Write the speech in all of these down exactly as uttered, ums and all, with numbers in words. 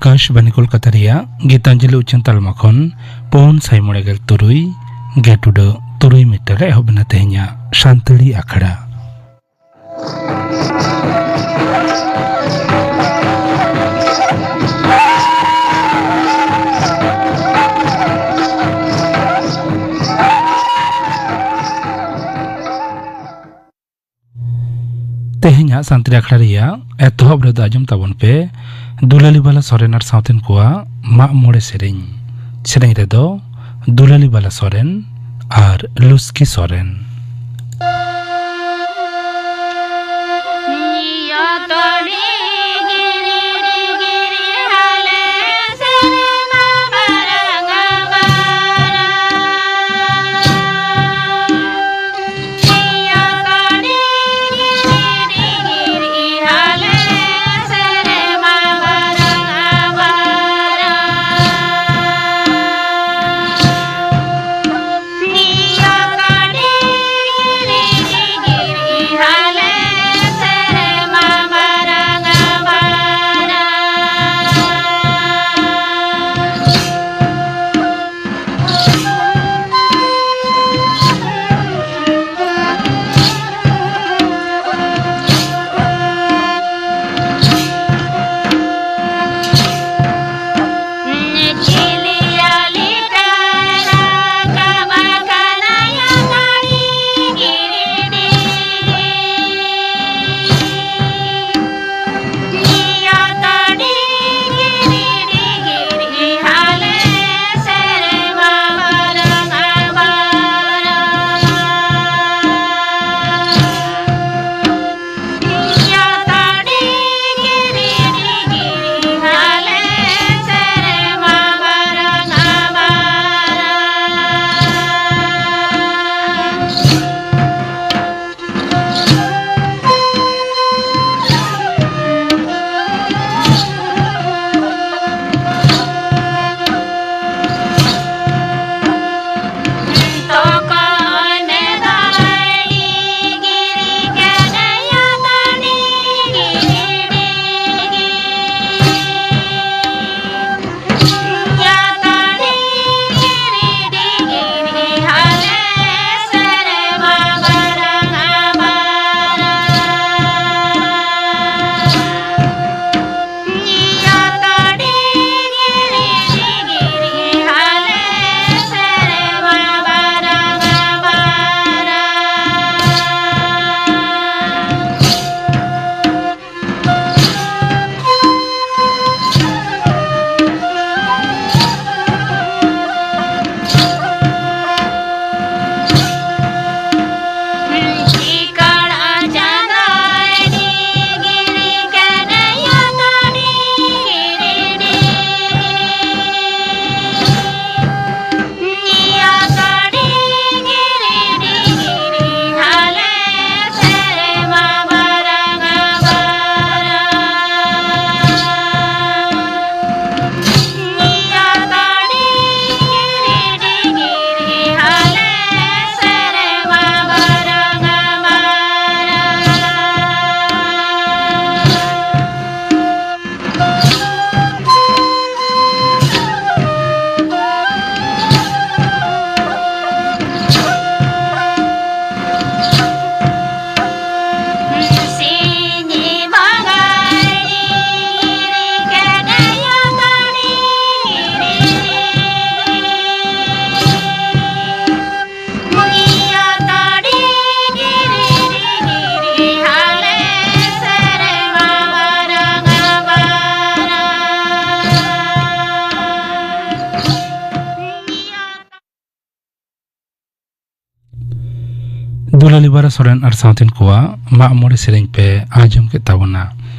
ᱟᱠᱟᱥᱵᱟᱱᱤ ᱠᱳᱞᱠᱟᱛᱟ ᱨᱮᱭᱟᱜ ᱜᱤᱛᱟᱧᱡᱚᱞᱤ ᱩᱪᱷᱟᱹᱱ ᱛᱟᱞᱢᱟ ᱠᱷᱚᱱ ᱯᱩᱱ ᱥᱟᱭ ᱢᱚᱬᱮ ᱜᱮᱞ ᱛᱩᱨᱩᱭ ᱜᱮᱴ ᱩᱰᱟᱹᱜ ᱛᱩᱨᱩᱭ ᱢᱤᱴᱟᱨ ᱨᱮ ᱮᱦᱚᱵ ᱮᱱᱟ ᱛᱮᱦᱮᱧᱟᱜ ᱥᱟᱱᱛᱟᱲᱤ ᱟᱠᱷᱲᱟ᱾ ᱛᱮᱦᱮᱧᱟᱜ ᱥᱟᱱᱛᱟᱲᱤ ᱟᱠᱷᱲᱟ ᱨᱮᱭᱟᱜ ᱮᱛᱚᱦᱚᱵ ᱨᱮᱫᱚ ᱟᱸᱡᱚᱢ ᱛᱟᱵᱚᱱ ᱯᱮ ᱫᱩᱞᱟᱹᱞᱤ ᱵᱟᱞᱟ ᱥᱚᱨᱮᱱ ᱟᱨ ᱥᱟᱶᱛᱮᱱ ᱠᱚᱣᱟᱜ ᱢᱟᱜ ᱢᱚᱬᱮ ᱥᱮᱨᱮᱧ᱾ ᱥᱮᱨᱮᱧ ᱨᱮᱫᱚ ᱫᱩᱞᱟᱹᱞᱤ ᱵᱟᱞᱟ ᱥᱚᱨᱮᱱ ᱟᱨ ᱞᱩᱥᱠᱤ ᱥᱚᱨᱮᱱ᱾ ᱥᱚᱨᱮᱱ ᱟᱨ ᱥᱟᱶᱛᱮᱱ ᱠᱚᱣᱟᱜ ᱢᱟᱜ ᱢᱚᱬᱮ ᱥᱮᱨᱮᱧ ᱯᱮ ᱟᱸᱡᱚᱢ ᱠᱮᱫ ᱛᱟᱵᱚᱱᱟ᱾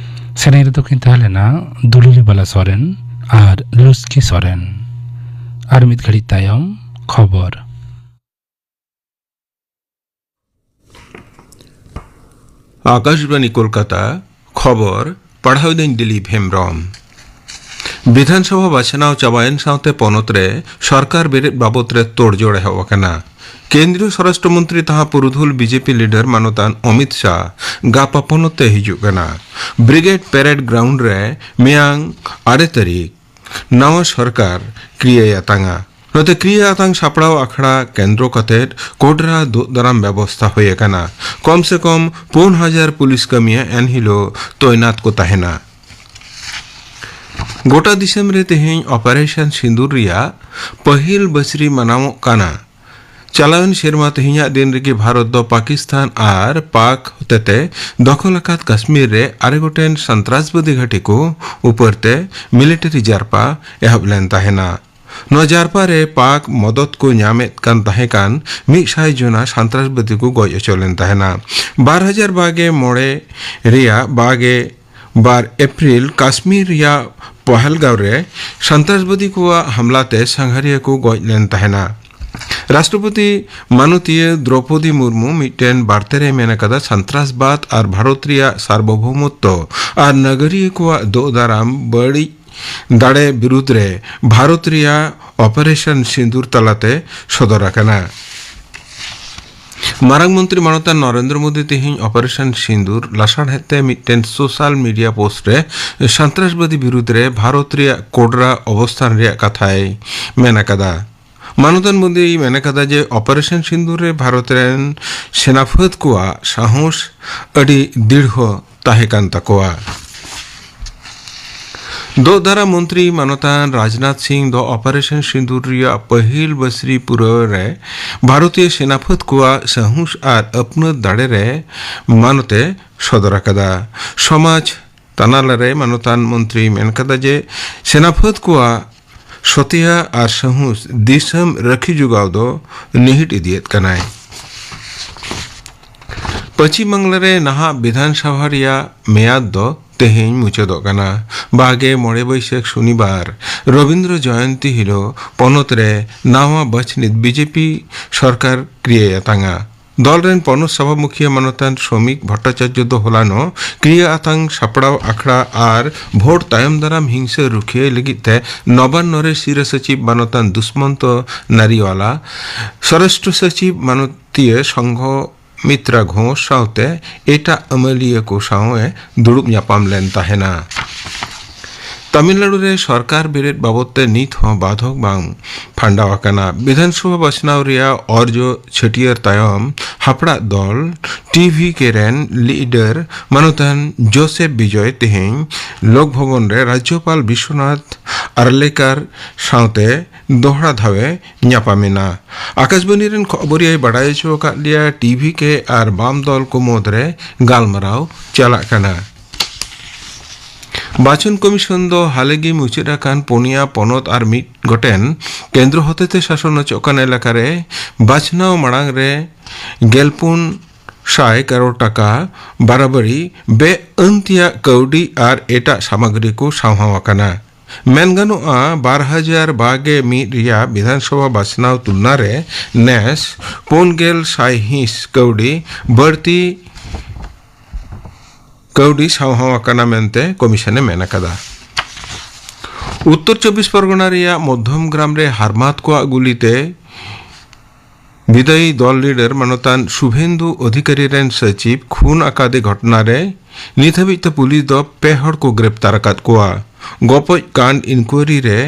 ᱥᱮᱨᱮᱧ ᱨᱮᱫᱚ ᱠᱤᱱ ᱛᱟᱦᱮᱸ ᱞᱮᱱᱟ ᱫᱩᱞᱤᱞᱤ ᱵᱟᱞᱟ ᱥᱚᱨᱮᱱ ᱟᱨ ᱞᱩᱥᱠᱤ ᱥᱚᱨᱮᱱ᱾ ᱟᱨ ᱢᱤᱫ ᱜᱷᱟᱹᱲᱤᱡ ᱛᱟᱭᱚᱢ ᱠᱷᱚᱵᱚᱨ᱾ ᱟᱠᱟᱥᱵᱟᱱᱤ ᱠᱳᱞᱠᱟᱛᱟ, ᱠᱷᱚᱵᱚᱨ ᱯᱟᱲᱦᱟᱣ ᱫᱟᱹᱧ ᱫᱤᱞᱤᱯ ᱦᱮᱢᱵᱨᱚᱢ᱾ ᱵᱤᱫᱷᱟᱱ ᱥᱚᱵᱷᱟ ᱵᱟᱪᱷᱱᱟᱣ ᱪᱟᱵᱟᱭᱮᱱ ᱥᱟᱶᱛᱮ ᱯᱚᱱᱚᱛ ᱨᱮ ᱥᱚᱨᱠᱟᱨ ᱵᱮᱨᱮᱫ ᱵᱟᱵᱚᱛ ᱨᱮ ᱛᱳᱲᱡᱳᱲ ᱮᱦᱚᱵ ᱟᱠᱟᱱᱟ᱾ ᱠᱮᱱᱫᱨᱤᱭᱚ ᱥᱚᱨᱟᱥᱴᱨᱚ ᱢᱚᱱᱛᱨᱤ ᱛᱟᱦᱟ ᱯᱩᱨᱩᱫᱷᱩᱞ ᱵᱤᱡᱮᱯᱤ ᱞᱤᱰᱟᱨ ᱢᱟᱱᱚᱛᱟᱱ ᱚᱢᱤᱛ ᱥᱟᱦ ᱜᱟᱯᱟ ᱯᱚᱱᱚᱛ ᱛᱮ ᱦᱤᱡᱩᱜ ᱠᱟᱱᱟ᱾ ᱵᱨᱤᱜᱮᱰ ᱯᱮᱨᱮᱰ ᱜᱨᱟᱣᱩᱱᱰ ᱨᱮ ᱢᱮᱭᱟᱝ ᱟᱨᱮ ᱛᱟᱹᱨᱤᱠᱷ ᱱᱟᱣᱟ ᱥᱚᱨᱠᱟᱨ ᱠᱨᱤᱭᱟᱹᱭ ᱟᱛᱟᱝᱟ᱾ ᱱᱚᱛᱮ ᱠᱨᱤᱭᱟᱹ ᱟᱛᱟᱝ ᱥᱟᱯᱲᱟᱣ ᱟᱠᱷᱲᱟ ᱠᱮᱱᱫᱨᱚ ᱠᱟᱛᱮ ᱠᱳᱰᱨᱟ ᱫᱩᱜ ᱫᱟᱨᱟᱢ ᱵᱮᱵᱚᱥᱛᱷᱟ ᱦᱩᱭ ᱟᱠᱟᱱᱟ᱾ ᱠᱚᱢ ᱥᱮ ᱠᱚᱢ ᱯᱩᱱ ᱦᱟᱡᱟᱨ ᱯᱩᱞᱤᱥ ᱠᱟᱹᱢᱤᱭᱟᱹ ᱮᱱᱦᱤᱞᱳᱜ ᱛᱚᱭᱱᱟᱛ ᱠᱚ ᱛᱟᱦᱮᱱᱟ᱾ ᱜᱚᱴᱟ ᱫᱤᱥᱚᱢ ᱨᱮ ᱛᱮᱦᱮᱧ ᱚᱯᱟᱨᱮᱥᱚᱱ ᱥᱤᱸᱫᱩᱨ ᱨᱮᱭᱟᱜ ᱯᱟᱹᱦᱤᱞ ᱵᱟᱹᱥᱨᱤ ᱢᱟᱱᱟᱣᱚᱜ ᱠᱟᱱᱟ᱾ ᱪᱟᱞᱟᱣᱮᱱ ᱥᱮᱨᱢᱟ ᱛᱮᱦᱮᱧᱟᱜ ᱫᱤᱱ ᱨᱮᱜᱮ ᱵᱷᱟᱨᱚᱛ ᱫᱚ ᱯᱟᱠᱤᱥᱛᱟᱱ ᱟᱨ ᱯᱟᱠ ᱦᱚᱛᱮᱛᱮ ᱫᱚᱠᱷᱚᱞ ᱟᱠᱟᱫ ᱠᱟᱥᱢᱤᱨ ᱨᱮ ᱟᱨᱮ ᱜᱚᱴᱮᱱ ᱥᱚᱱᱛᱨᱟᱥᱵᱟᱫᱤ ᱜᱷᱟᱹᱴᱤ ᱠᱚ ᱩᱯᱟᱹᱨ ᱛᱮ ᱢᱤᱞᱤᱴᱟᱨᱤ ᱡᱟᱨᱯᱟ ᱮᱦᱚᱵ ᱞᱮᱱ ᱛᱟᱦᱮᱱᱟ᱾ ᱱᱚᱣᱟ ᱡᱟᱨᱯᱟ ᱨᱮ ᱯᱟᱠ ᱢᱚᱫᱚᱛ ᱠᱚ ᱧᱟᱢᱮᱫ ᱠᱟᱱ ᱛᱟᱦᱮᱸ ᱠᱟᱱ ᱢᱤᱫ ᱥᱟᱭ ᱡᱚᱱᱟ ᱥᱚᱱᱛᱨᱟᱥᱵᱟᱫᱤ ᱠᱚ ᱜᱚᱡ ᱦᱚᱪᱚ ᱞᱮᱱ ᱛᱟᱦᱮᱱᱟ᱾ ᱵᱟᱨ ᱦᱟᱡᱟᱨ ᱵᱟᱜᱮ ᱢᱚᱬᱮ ᱨᱮᱭᱟᱜ ᱵᱟᱜᱮ ᱵᱟᱨ ᱮᱯᱨᱤᱞ ᱠᱟᱥᱢᱤᱨ ᱨᱮᱭᱟᱜ ᱯᱚᱦᱮᱞᱜᱟᱸᱣ ᱨᱮ ᱥᱚᱱᱛᱨᱟᱥᱵᱟᱫᱤ ᱠᱚᱣᱟᱜ ᱦᱟᱢᱞᱟ ᱛᱮ ᱥᱟᱸᱜᱷᱟᱨᱤᱭᱟᱹ ᱠᱚ ᱜᱚᱡ ᱞᱮᱱ ᱛᱟᱦᱮᱱᱟ᱾ ᱨᱟᱥᱴᱨᱚᱯᱚᱛᱤ ᱢᱟᱱᱚᱛᱤᱭᱟᱹ ᱫᱨᱚᱯᱚᱫᱤ ᱢᱩᱨᱢᱩ ᱢᱤᱫᱴᱮᱱ ᱵᱟᱨᱛᱮ ᱨᱮ ᱢᱮᱱ ᱟᱠᱟᱫᱟ, ᱥᱚᱱᱛᱨᱟᱥᱵᱟᱫ ᱟᱨ ᱵᱷᱟᱨᱚᱛ ᱨᱮᱭᱟᱜ ᱥᱟᱨᱵᱚᱵᱷᱳᱣᱢᱚᱛᱛᱚ ᱟᱨ ᱱᱟᱜᱟᱨᱤᱭᱟᱹ ᱠᱚᱣᱟᱜ ᱫᱳᱜ ᱫᱟᱨᱟᱢ ᱵᱟᱹᱲᱤᱡ ᱫᱟᱲᱮ ᱵᱤᱨᱩᱫᱽ ᱨᱮ ᱵᱷᱟᱨᱚᱛ ᱨᱮᱭᱟᱜ ᱚᱯᱟᱨᱮᱥᱚᱱ ᱥᱤᱸᱫᱩᱨ ᱛᱟᱞᱟᱛᱮ ᱥᱚᱫᱚᱨ ᱟᱠᱟᱱᱟ᱾ ᱢᱟᱨᱟᱝ ᱢᱚᱱᱛᱨᱤ ᱢᱟᱱᱚᱛᱟᱱ ᱱᱚᱨᱮᱱᱫᱨᱚ ᱢᱳᱫᱤ ᱛᱮᱦᱮᱧ ᱚᱯᱟᱨᱮᱥᱚᱱ ᱥᱤᱸᱫᱩᱨ ᱞᱟᱥᱟᱲᱦᱮᱫ ᱛᱮ ᱢᱤᱫᱴᱮᱱ ᱥᱳᱥᱟᱞ ᱢᱤᱰᱤᱭᱟ ᱯᱳᱥᱴ ᱨᱮ ᱥᱚᱱᱛᱨᱟᱥᱵᱟᱫᱤ ᱵᱤᱨᱩᱫᱽ ᱨᱮ ᱵᱷᱟᱨᱚᱛ ᱨᱮᱭᱟᱜ ᱠᱳᱰᱨᱟ ᱚᱵᱚᱥᱛᱷᱟᱱ ᱨᱮᱭᱟᱜ ᱠᱟᱛᱷᱟᱭ ᱢᱮᱱ ᱟᱠᱟᱫᱟ᱾ ᱢᱟᱱᱚᱛᱟᱱ ᱢᱳᱫᱤᱭ ᱢᱮᱱ ᱟᱠᱟᱫᱟ ᱡᱮ ᱚᱯᱟᱨᱮᱥᱚᱱ ᱥᱤᱸᱫᱩᱨ ᱨᱮ ᱵᱷᱟᱨᱚᱛ ᱨᱮᱱ ᱥᱮᱱᱟᱯᱷᱟᱹᱫ ᱠᱚᱣᱟᱜ ᱥᱟᱦᱚᱥ ᱟᱹᱰᱤ ᱫᱤᱲᱦᱚ ᱛᱟᱦᱮᱸ ᱠᱟᱱ ᱛᱟᱠᱚᱣᱟ᱾ ᱫᱳᱜ ᱫᱟᱨᱟ ᱢᱚᱱᱛᱨᱤ ᱢᱟᱱᱚᱛᱟᱱ ᱨᱟᱡᱽᱱᱟᱛᱷ ᱥᱤᱝ ᱫᱚ ᱚᱯᱟᱨᱮᱥᱚᱱ ᱥᱤᱸᱫᱩᱨ ᱨᱮᱭᱟᱜ ᱯᱟᱹᱦᱤᱞ ᱵᱟᱹᱥᱨᱤ ᱯᱩᱨᱟᱹᱣ ᱨᱮ ᱵᱷᱟᱨᱚᱛᱤᱭᱚ ᱥᱮᱱᱟᱯᱷᱟᱹᱫ ᱠᱚᱣᱟᱜ ᱥᱟᱦᱚᱥ ᱟᱨ ᱟᱹᱯᱱᱟᱹᱛ ᱫᱟᱲᱮ ᱨᱮ ᱢᱟᱱᱚᱛᱮ ᱥᱚᱫᱚᱨ ᱟᱠᱟᱫᱟ᱾ ᱥᱚᱢᱟᱡᱽ ᱛᱟᱱᱟᱞᱟ ᱨᱮ ᱢᱟᱱᱚᱛᱟᱱ ᱢᱚᱱᱛᱨᱤ ᱢᱮᱱ ᱠᱟᱫᱟ ᱡᱮ ᱥᱮᱱᱟᱯᱷᱟᱹᱫ ᱠᱚᱣᱟᱜ ᱥᱚᱛᱮᱭᱟ ᱟᱨ ᱥᱟᱹᱦᱩᱥ ᱫᱤᱥᱚᱢ ᱨᱟᱹᱠᱷᱤ ᱡᱚᱜᱟᱣ ᱫᱚ ᱱᱤᱦᱤᱴ ᱤᱫᱤᱭᱮᱫ ᱠᱟᱱᱟᱭ᱾ ᱯᱚᱪᱷᱤᱢ ᱵᱟᱝᱞᱟ ᱨᱮ ᱱᱟᱦᱟᱜ ᱵᱤᱫᱷᱟᱱ ᱥᱚᱵᱷᱟ ᱨᱮᱭᱟᱜ ᱢᱮᱭᱟᱫ ᱫᱚ ᱛᱮᱦᱮᱧ ᱢᱩᱪᱟᱹᱫᱚᱜ ᱠᱟᱱᱟ᱾ ᱵᱟᱜᱮ ᱢᱚᱬᱮ ᱵᱟᱹᱭᱥᱟᱹᱠᱷ ᱥᱚᱱᱤᱵᱟᱨ ᱨᱚᱵᱤᱱᱫᱨᱚ ᱡᱚᱭᱚᱱᱛᱤ ᱦᱤᱞᱳᱜ ᱯᱚᱱᱚᱛ ᱨᱮ ᱱᱟᱣᱟ ᱵᱟᱪᱷᱱᱤᱛ ᱵᱤᱡᱮᱯᱤ ᱥᱚᱨᱠᱟᱨ ᱠᱨᱤᱭᱟᱹᱭ ᱟᱛᱟᱝᱟ᱾ ᱫᱚᱞ ᱨᱮᱱ ᱯᱚᱱᱚᱛ ᱥᱚᱵᱷᱟ ᱢᱩᱠᱷᱤᱭᱟᱹ ᱢᱟᱱᱚᱛᱟᱱ ᱥᱨᱚᱢᱤᱠ ᱵᱷᱚᱴᱴᱟᱪᱟᱨᱡᱚ ᱫᱚ ᱦᱚᱞᱟᱱᱚᱜ ᱠᱨᱤᱭᱟᱹ ᱟᱛᱟᱝ ᱥᱟᱯᱲᱟᱣ ᱟᱠᱷᱲᱟ ᱟᱨ ᱵᱷᱳᱴ ᱛᱟᱭᱚᱢ ᱫᱟᱨᱟᱢ ᱦᱤᱝᱥᱟᱹ ᱨᱩᱠᱷᱤᱭᱟᱹ ᱞᱟᱹᱜᱤᱫ ᱛᱮ ᱱᱚᱵᱟᱱᱱᱚ ᱨᱮ ᱥᱤᱨᱟᱹ ᱥᱚᱪᱤᱵᱽ ᱢᱟᱱᱚᱛᱟᱱ ᱫᱩᱥᱢᱚᱱᱛᱚ ᱱᱟᱨᱤᱣᱟᱞᱟ, ᱥᱚᱨᱟᱥᱴᱨᱚ ᱥᱚᱪᱤᱵᱽ ᱢᱟᱱᱚᱛᱤᱭᱟᱹ ᱥᱚᱝᱜᱷᱚ ᱢᱤᱛᱨᱟ ᱜᱷᱳᱥ ᱥᱟᱶᱛᱮ ᱮᱴᱟᱜ ᱟᱹᱢᱟᱹᱞᱤᱭᱟᱹ ᱠᱚ ᱥᱟᱶ ᱮ ᱫᱩᱲᱩᱵ ᱧᱟᱯᱟᱢ ᱞᱮᱱ ᱛᱟᱦᱮᱱᱟ᱾ ᱛᱟᱢᱤᱞᱱᱟᱲᱩ ᱨᱮ ᱥᱚᱨᱠᱟᱨ ᱵᱮᱨᱮᱫ ᱵᱟᱵᱚᱫ ᱛᱮ ᱱᱤᱛ ᱦᱚᱸ ᱵᱟᱫᱷᱚᱠ ᱵᱟᱝ ᱯᱷᱟᱱᱰᱟᱣ ᱟᱠᱟᱱᱟ᱾ ᱵᱤᱫᱷᱟᱱᱥᱚᱵᱷᱟ ᱵᱟᱪᱷᱱᱟᱣ ᱨᱮᱭᱟᱜ ᱚᱨᱡᱚ ᱪᱷᱟᱹᱴᱭᱟᱹᱨ ᱛᱟᱭᱚᱢ ᱦᱟᱯᱲᱟᱜ ᱫᱚᱞ ᱴᱤ ᱵᱷᱤ ᱠᱮ ᱨᱮᱱ ᱞᱤᱰᱟᱨ ᱢᱟᱱᱚᱛᱟᱱ ᱡᱳᱥᱮᱯ ᱵᱤᱡᱚᱭ ᱛᱮᱦᱮᱧ ᱞᱳᱠ ᱵᱷᱚᱵᱚᱱ ᱨᱮ ᱨᱟᱡᱽᱡᱚᱯᱟᱞ ᱵᱤᱥᱣᱚᱱᱟᱛᱷ ᱟᱨᱞᱮᱠᱟᱨ ᱥᱟᱶᱛᱮ ᱫᱚᱦᱲᱟ ᱫᱷᱟᱣᱮ ᱧᱟᱯᱟᱢᱮᱱᱟ᱾ ᱟᱠᱟᱥᱵᱟᱱᱤ ᱨᱮᱱ ᱠᱷᱚᱵᱚᱨᱤᱭᱟᱹᱭ ᱵᱟᱰᱟᱭ ᱦᱚᱪᱚ ᱟᱠᱟᱫ ᱞᱮᱭᱟ, ᱴᱤ ᱵᱷᱤ ᱠᱮ ᱟᱨ ᱵᱟᱢ ᱫᱚᱞ ᱠᱚ ᱢᱩᱫᱽᱨᱮ ᱜᱟᱞᱢᱟᱨᱟᱣ ᱪᱟᱞᱟᱜ ᱠᱟᱱᱟ᱾ ᱵᱟᱪᱷᱚᱱ ᱠᱚᱢᱤᱥᱚᱱ ᱫᱚ ᱦᱟᱞᱮ ᱜᱮ ᱢᱩᱪᱟᱹᱫ ᱟᱠᱟᱱ ᱯᱩᱱᱭᱟ ᱯᱚᱱᱚᱛ ᱟᱨ ᱢᱤᱫ ᱜᱚᱴᱮᱱ ᱠᱮᱱᱫᱨᱚ ᱦᱚᱛᱮᱛᱮ ᱥᱟᱥᱚᱱ ᱚᱪᱚᱜ ᱠᱟᱱ ᱮᱞᱟᱠᱟ ᱨᱮ ᱵᱟᱪᱷᱱᱟᱣ ᱢᱟᱲᱟᱝ ᱨᱮ ᱜᱮᱞᱯᱩᱱ ᱥᱟᱭ ᱠᱟᱨᱳᱲ ᱴᱟᱠᱟ ᱵᱟᱨᱟᱵᱟᱨᱤ ᱵᱮᱼᱟᱹᱱᱛᱤᱭᱟᱜ ᱠᱟᱹᱣᱰᱤ ᱟᱨ ᱮᱴᱟᱜ ᱥᱟᱢᱟᱜᱨᱤ ᱠᱚ ᱥᱟᱶᱦᱟᱣ ᱟᱠᱟᱱᱟ᱾ ᱢᱮᱱ ᱜᱟᱱᱚᱜᱼᱟ, ᱵᱟᱨ ᱦᱟᱡᱟᱨ ᱵᱟᱜᱮ ᱢᱤᱫ ᱨᱮᱭᱟᱜ ᱵᱤᱫᱷᱟᱱ ᱥᱚᱵᱷᱟ ᱵᱟᱪᱷᱱᱟᱣ ᱛᱩᱞᱱᱟ ᱨᱮ ᱱᱮᱥ ᱯᱩᱱ ᱜᱮᱞ ᱥᱟᱭᱦᱤᱸᱥ ᱠᱟᱹᱣᱰᱤ ᱵᱟᱹᱲᱛᱤ ᱠᱟᱹᱣᱰᱤ ᱥᱟᱶᱦᱟᱣ ᱟᱠᱟᱱᱟ ᱢᱮᱱᱛᱮ ᱠᱚᱢᱤᱥᱚᱱ ᱮ ᱢᱮᱱ ᱟᱠᱟᱫᱟ᱾ ᱩᱛᱛᱚᱨ ᱪᱚᱵᱵᱤᱥ ᱯᱚᱨᱜᱚᱱᱟ ᱨᱮᱭᱟᱜ ᱢᱚᱫᱷᱚᱢ ᱜᱨᱟᱢ ᱨᱮ ᱦᱟᱨᱢᱟᱛ ᱠᱚᱣᱟᱜ ᱜᱩᱞᱤᱛᱮ ᱵᱤᱫᱟᱹᱭᱤ ᱫᱚᱞ ᱞᱤᱰᱟᱨ ᱢᱟᱱᱚᱛᱟᱱ ᱥᱩᱵᱷᱮᱱᱫᱩ ᱚᱫᱷᱤᱠᱟᱨᱤ ᱨᱮᱱ ᱥᱚᱪᱤᱵᱽ ᱠᱷᱩᱱ ᱟᱠᱟᱫᱮ ᱜᱷᱚᱴᱚᱱᱟ ᱨᱮ ᱱᱤᱛ ᱦᱟᱹᱵᱤᱡ ᱛᱮ ᱯᱩᱞᱤᱥ ᱫᱚ ᱯᱮ ᱦᱚᱲ ᱠᱚ ᱜᱨᱮᱯᱛᱟᱨ ᱟᱠᱟᱫ ᱠᱚᱣᱟ᱾ ᱜᱚᱯᱚᱡ ᱠᱟᱱᱰ ᱤᱱᱠᱩᱭᱟᱨᱤ ᱨᱮ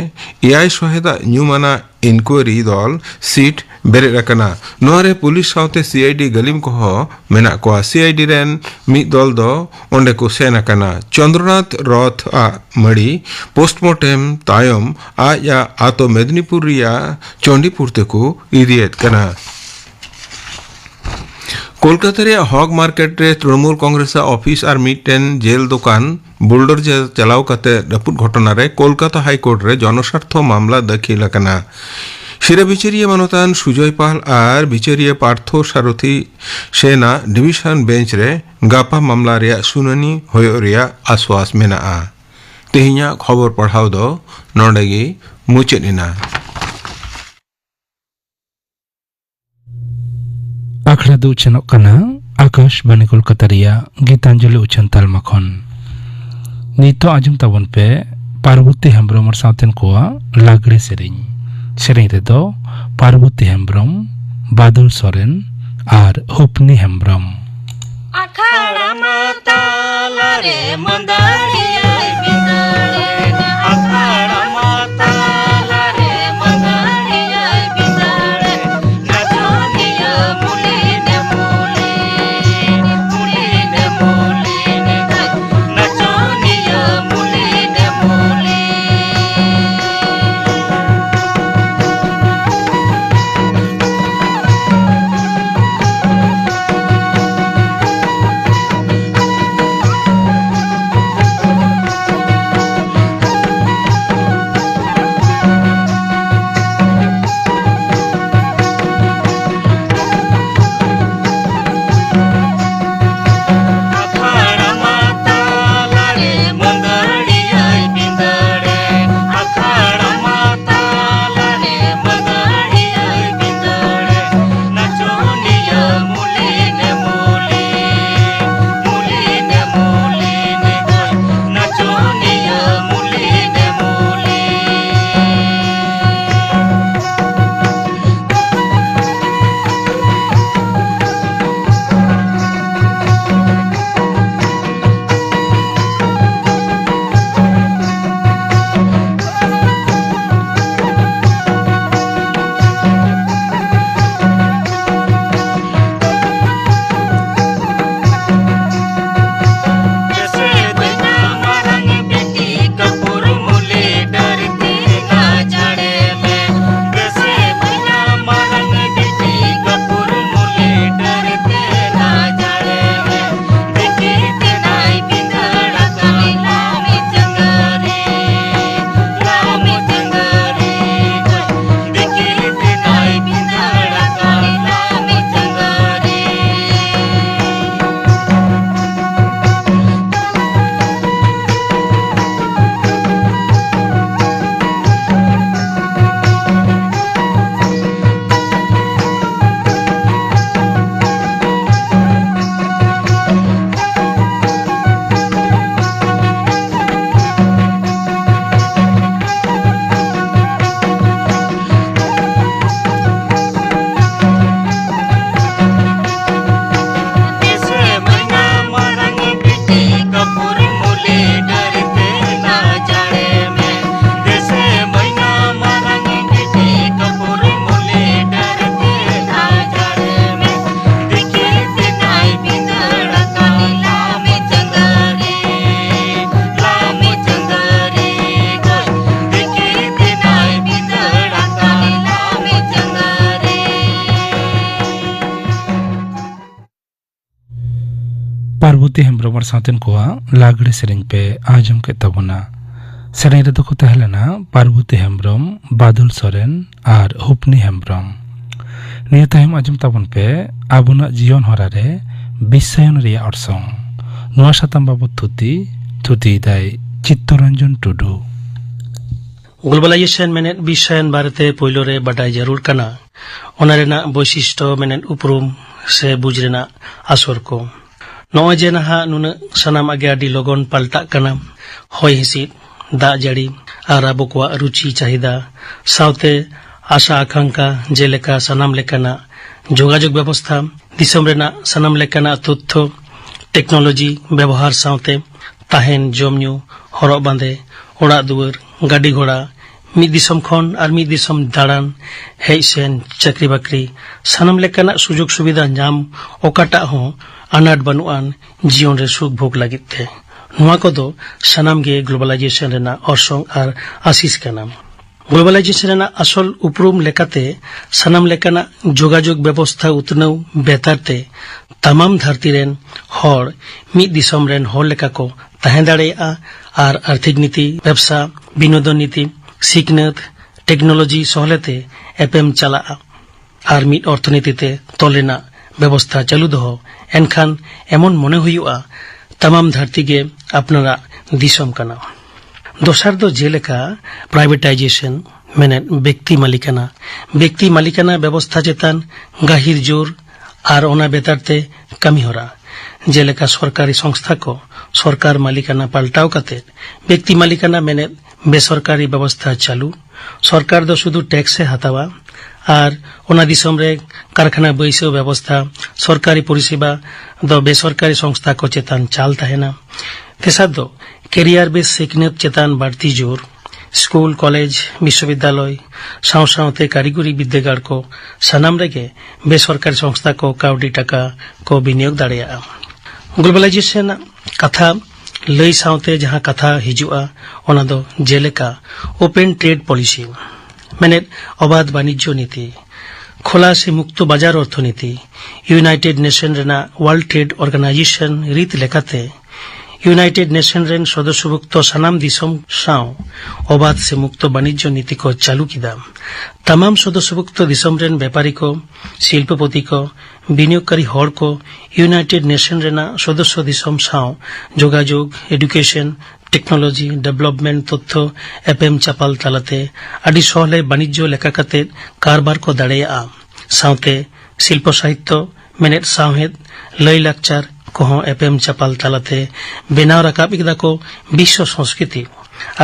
ᱮᱭᱟᱭ ᱥᱚᱦᱮᱫᱟᱜ ᱧᱩᱢᱟᱱᱟᱜ ᱤᱱᱠᱩᱭᱟᱨᱤ ᱫᱚᱞ ᱥᱤᱴ ᱵᱮᱨᱮᱫ ᱟᱠᱟᱱᱟ᱾ ᱱᱚᱣᱟ ᱨᱮ ᱯᱩᱞᱤᱥ ᱥᱟᱶᱛᱮ ᱥᱤ ᱟᱭ ᱰᱤ ᱜᱟᱹᱞᱤᱢ ᱠᱚᱦᱚᱸ ᱢᱮᱱᱟᱜ ᱠᱚᱣᱟ᱾ ᱥᱤ ᱟᱭ ᱰᱤ ᱨᱮᱱ ᱢᱤᱫ ᱫᱚᱞ ᱫᱚ ᱚᱸᱰᱮ ᱠᱚ ᱥᱮᱱ ᱟᱠᱟᱱᱟ᱾ ᱪᱚᱱᱫᱨᱚᱱᱟᱛᱷ ᱨᱚᱛᱷ ᱟᱜ ᱢᱟᱹᱲᱤ ᱯᱳᱥᱴᱢᱚᱨᱴᱮᱢ ᱛᱟᱭᱚᱢ ᱟᱡ ᱟᱜ ᱟᱛᱳ ᱢᱮᱫᱽᱱᱤᱯᱩᱨ ᱨᱮᱭᱟᱜ ᱪᱚᱱᱰᱤᱯᱩᱨ ᱛᱮᱠᱚ ᱤᱫᱤᱭᱮᱫ ᱠᱟᱱᱟ᱾ ᱠᱳᱞᱠᱟᱛᱟ ᱨᱮᱭᱟᱜ ᱦᱚᱜ ᱢᱟᱨᱠᱮᱴ ᱨᱮ ᱛᱨᱤᱱᱢᱩᱞ ᱠᱚᱝᱜᱨᱮᱥ ᱟᱜ ᱚᱯᱷᱤᱥ ᱟᱨ ᱢᱤᱫᱴᱮᱱ ᱡᱮᱞ ᱫᱚᱠᱟᱱ ᱵᱩᱞᱰᱳᱡᱟᱨ ᱪᱟᱞᱟᱣ ᱠᱟᱛᱮ ᱨᱟᱹᱯᱩᱫ ᱜᱷᱚᱴᱚᱱᱟ ᱨᱮ ᱠᱳᱞᱠᱟᱛᱟ ᱦᱟᱭ ᱠᱳᱨᱴ ᱨᱮ ᱡᱚᱱᱚᱥᱟᱨᱛᱷᱚ ᱢᱟᱢᱞᱟ ᱫᱟᱹᱠᱷᱤᱞ ᱟᱠᱟᱱᱟ᱾ ᱥᱤᱨᱟᱹ ᱵᱤᱪᱟᱹᱨᱤᱭᱟᱹ ᱢᱟᱱᱚᱛᱟᱱ ᱥᱩᱡᱚᱭ ᱯᱟᱞ ᱟᱨ ᱵᱤᱪᱟᱹᱨᱤᱭᱟᱹ ᱯᱟᱨᱛᱷᱚ ᱥᱟᱨᱚᱛᱷᱤ ᱥᱮᱱᱟᱜ ᱰᱤᱵᱤᱥᱚᱱ ᱵᱮᱧᱪ ᱨᱮ ᱜᱟᱯᱟ ᱢᱟᱢᱞᱟ ᱨᱮᱭᱟᱜ ᱥᱩᱱᱟᱹᱱᱤ ᱦᱩᱭᱩᱜ ᱨᱮᱭᱟᱜ ᱟᱥᱣᱟᱥ ᱢᱮᱱᱟᱜᱼᱟ᱾ ᱛᱮᱦᱮᱧᱟᱜ ᱠᱷᱚᱵᱚᱨ ᱯᱟᱲᱦᱟᱣ ᱫᱚ ᱱᱚᱰᱮ ᱜᱮ ᱢᱩᱪᱟᱹᱫ ᱮᱱᱟ᱾ ᱟᱠᱷᱲᱟ ᱫᱚ ᱩᱪᱷᱟᱹᱱᱚᱜ ᱠᱟᱱᱟ ᱟᱠᱟᱥᱵᱟᱱᱤ ᱠᱳᱞᱠᱟᱛᱟ ᱨᱮᱭᱟᱜ ᱜᱤᱛᱟᱧᱡᱚᱞᱤ ᱩᱪᱷᱟᱹᱱ ᱛᱟᱞᱢᱟ ᱠᱷᱚᱱ᱾ ᱱᱤᱛᱚᱜ ᱟᱸᱡᱚᱢ ᱛᱟᱵᱚᱱ ᱯᱮ ᱯᱟᱨᱵᱚᱛᱤ ᱦᱮᱢᱵᱨᱚᱢ ᱟᱨ ᱥᱟᱶᱛᱮᱱ ᱠᱚᱣᱟᱜ ᱞᱟᱜᱽᱲᱮ ᱥᱮᱨᱮᱧ᱾ ᱥᱮᱨᱮᱧ ᱨᱮᱫᱚ ᱯᱟᱨᱵᱚᱛᱤ ᱦᱮᱢᱵᱨᱚᱢ, ᱵᱟᱫᱚᱞ ᱥᱚᱨᱮᱱ ᱟᱨ ᱦᱩᱯᱱᱤ ᱦᱮᱢᱵᱨᱚᱢ᱾ ᱟᱠᱷᱟᱲᱟ ᱢᱟ ᱛᱟᱞᱟᱨᱮ ᱢᱟᱹᱫᱟᱹᱲᱤᱭᱟᱹᱭ ᱵᱤᱫᱟᱹᱲᱮ, ᱟᱠᱷᱟᱲᱟ ᱢᱟ ᱛᱟᱞᱟᱨᱮ ᱢᱟᱹᱫᱟᱹᱲᱤᱭᱟᱹᱭ ᱵᱤᱫᱟᱹᱲᱮ, ᱱᱟᱪᱚᱱᱤᱭᱟᱹ ᱢᱩᱞᱤᱱᱮ ᱢᱩᱞᱤ, ᱢᱩᱞᱤᱱᱮ ᱢᱩᱞᱤᱱᱮ, ᱱᱟᱪᱚᱱᱤᱭᱟᱹ ᱢᱩᱞᱤᱱᱮ ᱢᱩᱞᱤ᱾ ᱯᱟᱨᱵᱚᱛᱤ ᱦᱮᱢᱵᱽᱨᱚᱢ ᱟᱨ ᱥᱟᱶᱛᱮᱱ ᱠᱚᱣᱟᱜ ᱞᱟᱜᱽᱲᱮ ᱥᱮᱨᱮᱧ ᱯᱮ ᱟᱸᱡᱚᱢ ᱠᱮᱫ ᱛᱟᱵᱚᱱᱟ᱾ ᱥᱮᱨᱮᱧ ᱨᱮᱫᱚ ᱠᱚ ᱛᱟᱦᱮᱸ ᱞᱮᱱᱟ ᱯᱟᱨᱵᱚᱛᱤ ᱦᱮᱢᱵᱽᱨᱚᱢ, ᱵᱟᱫᱚᱞ ᱥᱚᱨᱮᱱ ᱟᱨ ᱦᱩᱯᱱᱤ ᱦᱮᱢᱵᱽᱨᱚᱢ᱾ ᱱᱤᱭᱟᱹ ᱛᱟᱭᱚᱢ ᱟᱸᱡᱚᱢ ᱛᱟᱵᱚᱱ ᱯᱮ ᱟᱵᱚᱱᱟᱜ ᱡᱤᱭᱚᱱ ᱦᱚᱨᱟ ᱨᱮ ᱵᱤᱥᱥᱟᱭᱚᱱ ᱨᱮᱭᱟᱜ ᱚᱨᱥᱚᱝ᱾ ᱱᱚᱣᱟ ᱥᱟᱛᱟᱢ ᱵᱟᱵᱚᱛ ᱛᱷᱩᱛᱤ, ᱛᱷᱩᱛᱤᱭᱮᱫᱟᱭ ᱪᱤᱛᱛᱚᱨᱚᱧᱡᱚᱱ ᱴᱩᱰᱩ᱾ ᱜᱞᱳᱵᱟᱞᱟᱭᱡᱮᱥᱚᱱ ᱢᱮᱱᱮᱫ ᱵᱤᱥᱥᱟᱭᱚᱱ ᱵᱟᱨᱮᱛᱮ ᱯᱳᱭᱞᱳ ᱨᱮ ᱵᱟᱰᱟᱭ ᱡᱟᱹᱨᱩᱲ ᱠᱟᱱᱟ, ᱚᱱᱟ ᱨᱮᱱᱟᱜ ᱵᱳᱭᱥᱤᱥᱴᱚ ᱢᱮᱱᱮᱫ ᱩᱯᱨᱩᱢ ᱥᱮ ᱵᱩᱡᱽ ᱨᱮᱱᱟᱜ ᱟᱥᱚᱨ ᱠᱚ᱾ ᱱᱚᱜᱼᱚᱭ ᱡᱮ ᱱᱟᱦᱟᱜ ᱱᱩᱱᱟᱹᱜ ᱥᱟᱱᱟᱢᱟᱜ ᱜᱮ ᱟᱹᱰᱤ ᱞᱚᱜᱚᱱ ᱯᱟᱞᱴᱟᱜ ᱠᱟᱱᱟ, ᱦᱚᱭ ᱦᱤᱸᱥᱤᱫ, ᱫᱟᱜ ᱡᱟᱹᱲᱤ ᱟᱨ ᱟᱵᱚ ᱠᱚᱣᱟᱜ ᱨᱩᱪᱤ ᱪᱟᱦᱤᱫᱟ ᱥᱟᱶᱛᱮ ᱟᱥᱟ ᱟᱠᱟᱝᱠᱷᱟ ᱡᱮᱞᱮᱠᱟ ᱥᱟᱱᱟᱢ ᱞᱮᱠᱟᱱᱟᱜ ᱡᱳᱜᱟᱡᱳᱜᱽ ᱵᱮᱵᱚᱥᱛᱷᱟ, ᱫᱤᱥᱚᱢ ᱨᱮᱱᱟᱜ ᱥᱟᱱᱟᱢ ᱞᱮᱠᱟᱱᱟᱜ ᱛᱚᱛᱛᱷᱚ, ᱴᱮᱠᱱᱳᱞᱚᱡᱤ ᱵᱮᱵᱚᱦᱟᱨ ᱥᱟᱶᱛᱮ ᱛᱟᱦᱮᱱ, ᱡᱚᱢ ᱧᱩ, ᱦᱚᱨᱚᱜ ᱵᱟᱸᱫᱮ, ᱚᱲᱟᱜ ᱫᱩᱣᱟᱹᱨ, ᱜᱟᱹᱰᱤ ᱜᱷᱚᱲᱟ, ᱢᱤᱫ ᱫᱤᱥᱚᱢ ᱠᱷᱚᱱ ᱟᱨ ᱢᱤᱫ ᱫᱤᱥᱚᱢ ᱫᱟᱬᱟᱱ, ᱦᱮᱡ ᱥᱮᱱ, ᱪᱟᱹᱠᱨᱤ ᱵᱟᱹᱠᱨᱤ, ᱥᱟᱱᱟᱢ ᱞᱮᱠᱟᱱᱟᱜ ᱥᱩᱡᱳᱜᱽ ᱥᱩᱵᱤᱫᱷᱟ ᱧᱟᱢ ᱚᱠᱟᱴᱟᱜ ᱦᱚᱸ ᱟᱱᱟᱴ ᱵᱟᱹᱱᱩᱜ ᱟᱱ ᱡᱤᱭᱚᱱ ᱨᱮ ᱥᱩᱠ ᱵᱷᱳᱜᱽ ᱞᱟᱹᱜᱤᱫ ᱛᱮ᱾ ᱱᱚᱣᱟ ᱠᱚᱫᱚ ᱥᱟᱱᱟᱢ ᱜᱮ ᱜᱞᱳᱵᱟᱞᱟᱭᱡᱮᱥᱚᱱ ᱨᱮᱱᱟᱜ ᱚᱨᱥᱚᱝ ᱟᱨ ᱟᱥᱤᱥ ᱠᱟᱱᱟ᱾ ᱜᱞᱳᱵᱟᱞᱟᱭᱡᱮᱥᱚᱱ ᱨᱮᱱᱟᱜ ᱟᱥᱚᱞ ᱩᱯᱨᱩᱢ ᱞᱮᱠᱟᱛᱮ ᱥᱟᱱᱟᱢ ᱞᱮᱠᱟᱱᱟᱜ ᱡᱳᱜᱟᱡᱳᱜᱽ ᱵᱮᱵᱚᱥᱛᱷᱟ ᱩᱛᱱᱟᱹᱣ ᱵᱮᱛᱟᱨ ᱛᱮ ᱛᱟᱢᱟᱢ ᱫᱷᱟᱹᱨᱛᱤ ᱨᱮᱱ ᱦᱚᱲ ᱢᱤᱫ ᱫᱤᱥᱚᱢ ᱨᱮᱱ ᱦᱚᱲ ᱞᱮᱠᱟ ᱠᱚ ᱛᱟᱦᱮᱸ ᱫᱟᱲᱮᱭᱟᱜᱼᱟ ᱟᱨ ᱟᱨᱛᱷᱤᱠ ᱱᱤᱛᱤ, ᱵᱮᱵᱽᱥᱟ, ᱵᱤᱱᱳᱫᱚᱱ ᱱᱤᱛᱤ, ᱥᱤᱠᱷᱱᱟᱹᱛ, ᱴᱮᱠᱱᱳᱞᱚᱡᱤ ᱥᱚᱦᱞᱮᱛᱮ ᱮᱯᱮᱢ ᱪᱟᱞᱟᱜᱼᱟ᱾ ᱟᱨ ᱢᱤᱫ ᱚᱨᱛᱷᱚᱱᱤᱛᱤ ᱛᱮ ᱛᱚᱞ ᱨᱮᱱᱟᱜ ᱵᱮᱵᱚᱥᱛᱷᱟ ᱪᱟᱹᱞᱩ ᱫᱚᱦᱚ, ᱮᱱᱠᱷᱟᱱ ᱮᱢᱚᱱ ᱢᱚᱱᱮ ᱦᱩᱭᱩᱜᱼᱟ, ᱛᱟᱢᱟᱢ ᱫᱷᱟᱹᱨᱛᱤ ᱜᱮ ᱟᱯᱱᱟᱨᱟᱜ ᱫᱤᱥᱚᱢ ᱠᱟᱱᱟ᱾ ᱫᱚᱥᱟᱨ ᱫᱚ ᱡᱮᱞᱮᱠᱟ ᱯᱨᱟᱭᱵᱷᱮᱴᱟᱭᱡᱮᱥᱚᱱ, ᱢᱮᱱᱮᱫ ᱵᱮᱠᱛᱤ ᱢᱟᱞᱤᱠᱟᱱᱟ᱾ ᱵᱮᱠᱛᱤ ᱢᱟᱞᱤᱠᱟᱱᱟ ᱵᱮᱵᱚᱥᱛᱷᱟ ᱪᱮᱛᱟᱱ ᱜᱟᱹᱦᱤᱨ ᱡᱳᱨ ᱟᱨ ᱚᱱᱟ ᱵᱮᱛᱟᱨ ᱛᱮ ᱠᱟᱹᱢᱤ ᱦᱚᱨᱟ, ᱡᱮᱞᱮᱠᱟ ᱥᱚᱨᱠᱟᱨᱤ ᱥᱚᱝᱥᱛᱷᱟ ᱠᱚ ᱥᱚᱨᱠᱟᱨ ᱢᱟᱞᱤᱠᱟᱱᱟ ᱯᱟᱞᱴᱟᱣ ᱠᱟᱛᱮ ᱵᱮᱠᱛᱤ ᱢᱟᱞᱤᱠᱟᱱᱟ, ᱢᱮᱱᱮᱫ ᱵᱮᱥᱚᱨᱠᱟᱨᱤ ᱵᱮᱵᱚᱥᱛᱷᱟ ᱪᱟᱹᱞᱩ᱾ ᱥᱚᱨᱠᱟᱨ ᱫᱚ ᱥᱩᱫᱷᱩ ᱴᱮᱠᱥ ᱮ ᱦᱟᱛᱟᱣᱟ ᱟᱨ ᱚᱱᱟ ᱫᱤᱥᱚᱢ ᱨᱮ ᱠᱟᱨᱠᱷᱟᱱᱟ ᱵᱟᱹᱭᱥᱟᱹᱣ ᱵᱮᱵᱚᱥᱛᱷᱟ, ᱥᱚᱨᱠᱟᱨᱤ ᱯᱚᱨᱤᱥᱮᱵᱟ ᱫᱚ ᱵᱮᱥᱚᱨᱠᱟᱨᱤ ᱥᱚᱝᱥᱛᱷᱟ ᱠᱚ ᱪᱮᱛᱟᱱ ᱪᱟᱞ ᱛᱟᱦᱮᱱᱟ᱾ ᱛᱮᱥᱟᱨ ᱫᱚ ᱠᱮᱨᱤᱭᱟᱨ ᱵᱮᱥ ᱥᱤᱠᱷᱱᱟᱹᱛ ᱪᱮᱛᱟᱱ ᱵᱟᱹᱲᱛᱤ ᱡᱳᱨ᱾ ᱥᱠᱩᱞ, ᱠᱚᱞᱮᱡᱽ, ᱵᱤᱥᱥᱚᱵᱤᱫᱽᱫᱟᱞᱚᱭ ᱥᱟᱶ ᱥᱟᱶᱛᱮ ᱠᱟᱹᱨᱤᱜᱚᱨᱤ ᱵᱤᱨᱫᱟᱹᱜᱟᱲ ᱠᱚ ᱥᱟᱱᱟᱢ ᱨᱮᱜᱮ ᱵᱮᱥᱚᱨᱠᱟᱨᱤ ᱥᱚᱝᱥᱛᱷᱟ ᱠᱚ ᱠᱟᱹᱣᱰᱤ ᱴᱟᱠᱟ ᱠᱚ ᱵᱤᱱᱤᱭᱳᱜᱽ ᱫᱟᱲᱮᱭᱟᱜᱼᱟ᱾ ᱜᱞᱳᱵᱟᱞᱟᱭᱡᱮᱥᱚᱱ ᱨᱮᱱᱟᱜ ᱠᱟᱛᱷᱟ ᱞᱟᱹᱭ ᱥᱟᱶᱛᱮ ᱡᱟᱦᱟᱸ ᱠᱟᱛᱷᱟ ᱦᱤᱡᱩᱜᱼᱟ, ᱚᱱᱟ ᱫᱚ ᱡᱮᱞᱮᱠᱟ ᱳᱯᱮᱱ ᱴᱨᱮᱰ ᱯᱚᱞᱤᱥᱤ, ᱢᱮᱱᱮᱫ ᱚᱵᱟᱫᱷ ᱵᱟᱱᱤᱡᱽᱡᱚ ᱱᱤᱛᱤ᱾ ᱠᱷᱚᱞᱟ ᱥᱮ ᱢᱩᱠᱛᱚ ᱵᱟᱡᱟᱨ ᱚᱨᱛᱷᱚᱱᱤᱛᱤ᱾ ᱤᱭᱩᱱᱟᱭᱴᱮᱰ ᱱᱮᱥᱚᱱ ᱨᱮᱱᱟᱜ ᱣᱟᱨᱞᱰ ᱴᱨᱮᱰ ᱚᱨᱜᱟᱱᱟᱭᱡᱮᱥᱚᱱ ᱨᱤᱛ ᱞᱮᱠᱟᱛᱮ, ᱤᱭᱩᱱᱟᱭᱴᱮᱰ ᱱᱮᱥᱚᱱ ᱨᱮᱱ ᱥᱚᱫᱚᱥᱥᱚᱵᱷᱩᱠᱛᱚ ᱥᱟᱱᱟᱢ ᱫᱤᱥᱚᱢ ᱥᱟᱶ ᱚᱵᱟᱫ ᱥᱮ ᱢᱩᱠᱛᱚ ᱵᱟᱱᱤᱡᱽᱡᱚ ᱱᱤᱛᱤ ᱠᱚ ᱪᱟᱹᱞᱩ ᱠᱮᱫᱟ᱾ ᱛᱟᱢᱟᱢ ᱥᱚᱫᱚᱥᱥᱚᱵᱷᱩᱠᱛᱚ ᱫᱤᱥᱚᱢ ᱨᱮᱱ ᱵᱮᱯᱟᱨᱤ ᱠᱚ, ᱥᱤᱞᱯᱚᱯᱚᱛᱤ ᱠᱚ, ᱵᱤᱱᱤᱭᱳᱜᱽᱠᱟᱨᱤ ᱦᱚᱲ ᱠᱚ ᱤᱭᱩᱱᱟᱭᱴᱮᱰ ᱱᱮᱥᱚᱱ ᱨᱮᱱᱟᱜ ᱥᱚᱫᱚᱥᱥᱚ ᱫᱤᱥᱚᱢ ᱥᱟᱶ ᱡᱳᱜᱟᱡᱳᱜᱽ, ᱮᱰᱩᱠᱮᱥᱚᱱ, ᱴᱮᱠᱱᱳᱞᱚᱡᱤ, ᱰᱮᱵᱷᱞᱚᱯᱢᱮᱱᱴ, ᱛᱚᱛᱛᱷᱚ ᱮᱯᱮᱢ ᱪᱟᱯᱟᱞ ᱛᱟᱞᱟᱛᱮ ᱟᱹᱰᱤ ᱥᱚᱦᱞᱮ ᱵᱟᱹᱱᱤᱡᱽᱡᱚ ᱞᱮᱠᱟ ᱠᱟᱛᱮ ᱠᱟᱨᱵᱟᱨ ᱠᱚ ᱫᱟᱲᱮᱭᱟᱜᱼᱟ᱾ ᱥᱟᱶᱛᱮ ᱥᱤᱞᱯᱚ ᱥᱟᱦᱤᱛᱛᱚ, ᱢᱮᱱᱮᱫ ᱥᱟᱶᱦᱮᱫ, ᱞᱟᱹᱭ ᱞᱟᱠᱪᱟᱨ ᱠᱚᱦᱚᱸ ᱮᱯᱮᱢ ᱪᱟᱯᱟᱞ ᱛᱟᱞᱟᱛᱮ ᱵᱮᱱᱟᱣ ᱨᱟᱠᱟᱵ ᱠᱮᱫᱟ ᱠᱚ ᱵᱤᱥᱥᱚ ᱥᱚᱝᱥᱠᱨᱤᱛᱤ᱾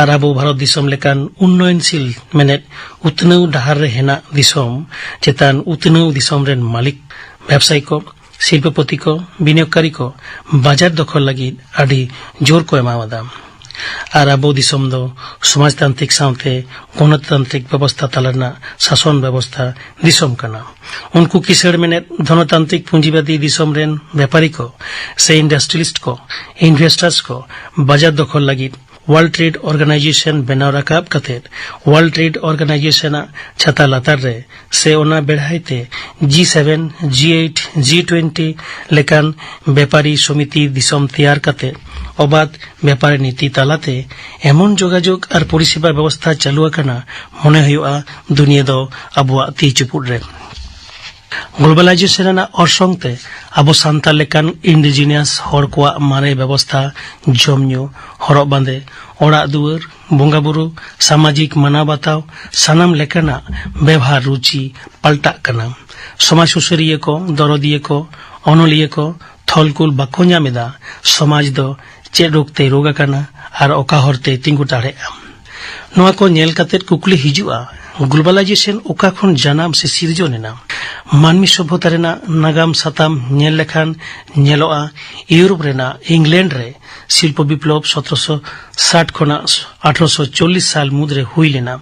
ᱟᱨ ᱟᱵᱚ ᱵᱷᱟᱨᱚᱛ ᱫᱤᱥᱚᱢ ᱞᱮᱠᱟᱱ ᱩᱱᱱᱚᱭᱚᱱᱥᱤᱞ, ᱢᱮᱱᱮᱫ ᱩᱛᱱᱟᱹᱣ ᱰᱟᱦᱟᱨ ᱨᱮ ᱦᱮᱱᱟᱜ ᱫᱤᱥᱚᱢ ᱪᱮᱛᱟᱱ ᱩᱛᱱᱟᱹᱣ ᱫᱤᱥᱚᱢ ᱨᱮᱱ ᱢᱟᱹᱞᱤᱠ, ᱵᱮᱵᱽᱥᱟᱭᱤ ᱠᱚ, ᱥᱤᱞᱯᱚᱯᱚᱛᱤ ᱠᱚ, ᱵᱤᱱᱤᱭᱳᱜᱽᱠᱟᱨᱤ ᱠᱚ ᱵᱟᱡᱟᱨ ᱫᱚᱠᱷᱚᱞ ᱞᱟᱹᱜᱤᱫ ᱟᱹᱰᱤ ᱡᱳᱨ ᱠᱚ ᱮᱢᱟᱣᱟᱫᱟ᱾ ᱟᱨ ᱟᱵᱚ ᱫᱤᱥᱚᱢ ᱫᱚ ᱥᱚᱢᱟᱡᱽᱛᱟᱱᱛᱨᱤᱠ ᱥᱟᱶᱛᱮ ᱜᱚᱱᱚᱛᱟᱱᱛᱨᱤᱠ ᱵᱮᱵᱚᱥᱛᱷᱟ ᱛᱟᱞᱟ ᱨᱮᱱᱟᱜ ᱥᱟᱥᱚᱱ ᱵᱮᱵᱚᱥᱛᱷᱟ ᱫᱤᱥᱚᱢ ᱠᱟᱱᱟ᱾ ᱩᱱᱠᱩ ᱠᱤᱥᱟᱹᱬ, ᱢᱮᱱᱮᱫ ᱫᱷᱚᱱᱚᱛᱟᱱᱛᱨᱤᱠ ᱯᱩᱸᱡᱤᱵᱟᱫᱤ ᱫᱤᱥᱚᱢ ᱨᱮᱱ ᱵᱮᱯᱟᱨᱤ ᱠᱚ ᱥᱮ ᱤᱱᱰᱟᱥᱴᱨᱤᱭᱟᱞᱤᱥᱴ ᱠᱚ, ᱤᱱᱵᱷᱮᱥᱴᱟᱨᱥ ᱠᱚ ᱵᱟᱡᱟᱨ ᱫᱚᱠᱷᱚᱞ ᱞᱟᱹᱜᱤᱫ ᱣᱟᱨᱞᱰ ᱴᱨᱮᱰ ᱚᱨᱜᱟᱱᱟᱭᱡᱮᱥᱚᱱ ᱵᱮᱱᱟᱣ ᱨᱟᱠᱟᱵ ᱠᱟᱛᱮ, ᱣᱟᱨᱞᱰ ᱴᱨᱮᱰ ᱚᱨᱜᱟᱱᱟᱭᱡᱮᱥᱚᱱ ᱟᱜ ᱪᱷᱟᱛᱟ ᱞᱟᱛᱟᱨ ᱨᱮ ᱥᱮ ᱚᱱᱟ ᱵᱮᱲᱦᱟᱭ ᱛᱮ ᱡᱤ ᱥᱮᱵᱷᱮᱱ, ᱡᱤ ᱮᱭᱤᱴ, ᱡᱤ ᱴᱩᱭᱮᱱᱴᱤ ᱞᱮᱠᱟᱱ ᱵᱮᱯᱟᱨᱤ ᱥᱚᱢᱤᱛᱤ ᱫᱤᱥᱚᱢ ᱛᱮᱭᱟᱨ ᱠᱟᱛᱮ ᱚᱵᱟᱫ ᱵᱮᱯᱟᱨᱤ ᱱᱤᱛᱤ ᱛᱟᱞᱟᱛᱮ ᱮᱢᱚᱱ ᱡᱳᱜᱟᱡᱳᱜᱽ ᱟᱨ ᱯᱚᱨᱤᱥᱮᱵᱟ ᱵᱮᱵᱚᱥᱛᱷᱟ ᱪᱟᱹᱞᱩ ᱟᱠᱟᱱᱟ, ᱢᱚᱱᱮ ᱦᱩᱭᱩᱜᱼᱟ ᱫᱩᱱᱤᱭᱟᱹ ᱫᱚ ᱟᱵᱚᱣᱟᱜ ᱛᱤ ᱪᱩᱯᱩᱫ ᱨᱮ᱾ ᱜᱞᱳᱵᱟᱞᱟᱭᱡᱮᱥᱚᱱ ᱨᱮᱱᱟᱜ ᱚᱨᱥᱚᱝ ᱛᱮ ᱟᱵᱚ ᱥᱟᱱᱛᱟᱲ ᱞᱮᱠᱟᱱ ᱤᱱᱰᱤᱡᱤᱱᱤᱭᱟᱥ ᱦᱚᱲ ᱠᱚᱣᱟᱜ ᱢᱟᱨᱮ ᱵᱮᱵᱚᱥᱛᱷᱟ, ᱡᱚᱢ ᱧᱩ, ᱦᱚᱨᱚᱜ ᱵᱟᱸᱫᱮ, ᱚᱲᱟᱜ ᱫᱩᱣᱟᱹᱨ, ᱵᱚᱸᱜᱟ ᱵᱩᱨᱩ, ᱥᱟᱢᱟᱡᱤᱠ ᱢᱟᱱᱟᱣ ᱵᱟᱛᱟᱣ, ᱥᱟᱱᱟᱢ ᱞᱮᱠᱟᱱᱟᱜ ᱵᱮᱵᱷᱟᱨ ᱨᱩᱪᱤ ᱯᱟᱞᱴᱟᱜ ᱠᱟᱱᱟ᱾ ᱥᱚᱢᱟᱡᱽ ᱥᱩᱥᱟᱹᱨᱤᱭᱟᱹ ᱠᱚ, ᱫᱚᱨᱚᱫᱤᱭᱟᱹ ᱠᱚ, ᱚᱱᱚᱞᱤᱭᱟᱹ ᱠᱚ ᱛᱷᱚᱞᱠᱩᱞ ᱵᱟᱠᱚ ᱧᱟᱢ ᱮᱫᱟ, ᱥᱚᱢᱟᱡᱽ ᱫᱚ ᱪᱮᱫ ᱨᱳᱜᱽ ᱛᱮᱭ ᱨᱳᱜᱽ ᱟᱠᱟᱱᱟ ᱟᱨ ᱚᱠᱟ ᱦᱚᱨ ᱛᱮᱭ ᱛᱤᱸᱜᱩ ᱴᱟᱲᱦᱮᱜᱼᱟ᱾ ᱱᱚᱣᱟ ᱠᱚ ᱧᱮᱞ ᱠᱟᱛᱮ ᱠᱩᱠᱞᱤ ᱦᱤᱡᱩᱜᱼᱟ, ᱜᱞᱳᱵᱟᱞᱟᱭᱡᱮᱥᱚᱱ ᱚᱠᱟ ᱠᱷᱚᱱ ᱡᱟᱱᱟᱢ ᱥᱮ ᱥᱤᱨᱡᱚᱱ ᱮᱱᱟ? ᱢᱟᱹᱱᱢᱤ ᱥᱚᱵᱷᱚᱛᱟ ᱨᱮᱱᱟᱜ ᱱᱟᱜᱟᱢ ᱥᱟᱛᱟᱢ ᱧᱮᱞ ᱞᱮᱠᱷᱟᱱ ᱧᱮᱞᱚᱜᱼᱟ, ᱤᱭᱩᱨᱳᱯ ᱨᱮᱱᱟᱜ ᱤᱝᱞᱮᱱᱰ ᱨᱮ ᱥᱤᱞᱯᱚ ᱵᱤᱯᱞᱚᱵ ᱥᱚᱛᱨᱚᱥᱚ ᱥᱟᱴ ᱠᱷᱚᱱᱟᱜ ᱟᱴᱷᱨᱚᱥᱚ ᱪᱚᱞᱞᱤᱥ ᱥᱟᱞ ᱢᱩᱫᱽᱨᱮ ᱦᱩᱭ ᱞᱮᱱᱟ᱾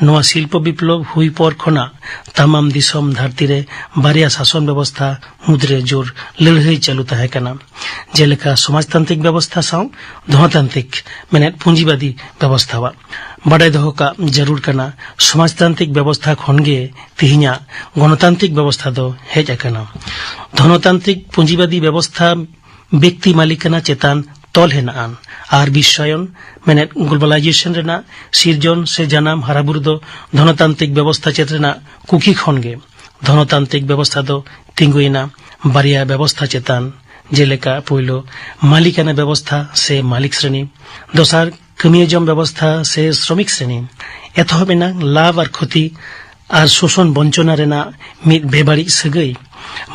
ᱱᱚᱣᱟ ᱥᱤᱞᱯᱚ ᱵᱤᱯᱞᱚᱵ ᱦᱩᱭ ᱯᱚᱨ ᱠᱷᱚᱱᱟᱜ ᱛᱟᱢᱟᱢ ᱫᱤᱥᱚᱢ ᱫᱷᱟᱹᱨᱛᱤ ᱨᱮ ᱵᱟᱨᱭᱟ ᱥᱟᱥᱚᱱ ᱵᱮᱵᱚᱥᱛᱷᱟ ᱢᱩᱫᱽᱨᱮ ᱡᱳᱨ ᱞᱟᱹᱲᱦᱟᱹᱭ ᱪᱟᱹᱞᱩ ᱛᱟᱦᱮᱸ ᱠᱟᱱᱟ, ᱡᱮᱞᱮᱠᱟ ᱥᱚᱢᱟᱡᱽᱛᱟᱱᱛᱨᱤᱠ ᱵᱮᱵᱚᱥᱛᱷᱟ ᱥᱟᱶ ᱫᱷᱚᱱᱚᱛᱟᱱᱛᱨᱤᱠ, ᱢᱮᱱᱮᱫ ᱯᱩᱸᱡᱤᱵᱟᱫᱤ ᱵᱮᱵᱚᱥᱛᱷᱟᱣᱟᱜ᱾ ᱵᱟᱰᱟᱭ ᱫᱚᱦᱚ ᱠᱟᱜ ᱡᱟᱹᱨᱩᱲ ᱠᱟᱱᱟ, ᱥᱚᱢᱟᱡᱽᱛᱟᱱᱛᱨᱤᱠ ᱵᱮᱵᱚᱥᱛᱷᱟ ᱠᱷᱚᱱᱜᱮ ᱛᱤᱦᱤᱧᱟᱜ ᱜᱚᱱᱚᱛᱟᱱᱛᱨᱤᱠ ᱵᱮᱵᱚᱥᱛᱷᱟ ᱫᱚ ᱦᱮᱡ ᱟᱠᱟᱱᱟ᱾ ᱫᱷᱚᱱᱚᱛᱟᱱᱛᱨᱤᱠ ᱯᱩᱸᱡᱤᱵᱟᱫᱤ ᱵᱮᱵᱚᱥᱛᱷᱟ ᱵᱮᱠᱛᱤ ᱢᱟᱞᱤᱠᱟᱱᱟ ᱪᱮᱛᱟᱱ ᱛᱚᱞ ᱦᱮᱱᱟᱜᱼᱟ ᱟᱨ ᱵᱤᱥᱥᱟᱭᱚᱱ, ᱢᱮᱱᱮᱫ ᱜᱞᱳᱵᱟᱞᱟᱭᱡᱮᱥᱚᱱ ᱨᱮᱱᱟᱜ ᱥᱤᱨᱡᱚᱱ ᱥᱮ ᱡᱟᱱᱟᱢ ᱦᱟᱨᱟᱵᱩᱨᱩ ᱫᱚ ᱫᱷᱚᱱᱚᱛᱟᱱᱛᱨᱤᱠ ᱵᱮᱵᱚᱥᱛᱷᱟ ᱪᱮᱛ ᱨᱮᱱᱟᱜ ᱠᱩᱠᱷᱤ ᱠᱷᱚᱱ ᱜᱮ᱾ ᱫᱷᱚᱱᱚᱛᱟᱱᱛᱨᱤᱠ ᱵᱮᱵᱚᱥᱛᱷᱟ ᱫᱚ ᱛᱤᱸᱜᱩᱭᱮᱱᱟ ᱵᱟᱨᱭᱟ ᱵᱮᱵᱚᱥᱛᱷᱟ ᱪᱮᱛᱟᱱ, ᱡᱮᱞᱮᱠᱟ ᱯᱳᱭᱞᱳ ᱢᱟᱞᱤᱠᱟᱱᱟ ᱵᱮᱵᱚᱥᱛᱷᱟ ᱥᱮ ᱢᱟᱞᱤᱠ ᱥᱨᱮᱱᱤ, ᱫᱚᱥᱟᱨ ᱠᱟᱹᱢᱤᱭᱟᱹ ᱡᱚᱢ ᱵᱮᱵᱚᱥᱛᱷᱟ ᱥᱮ ᱥᱨᱚᱢᱤᱠ ᱥᱨᱮᱱᱤ᱾ ᱮᱛᱚᱦᱚᱵ ᱮᱱᱟ ᱞᱟᱵᱷ ᱟᱨ ᱠᱷᱚᱛᱤ ᱟᱨ ᱥᱳᱥᱚᱱ ᱵᱚᱧᱪᱚᱱᱟ ᱨᱮᱱᱟᱜ ᱢᱤᱫ ᱵᱮᱵᱟᱹᱲᱤᱡ ᱥᱟᱹᱜᱟᱹᱭ᱾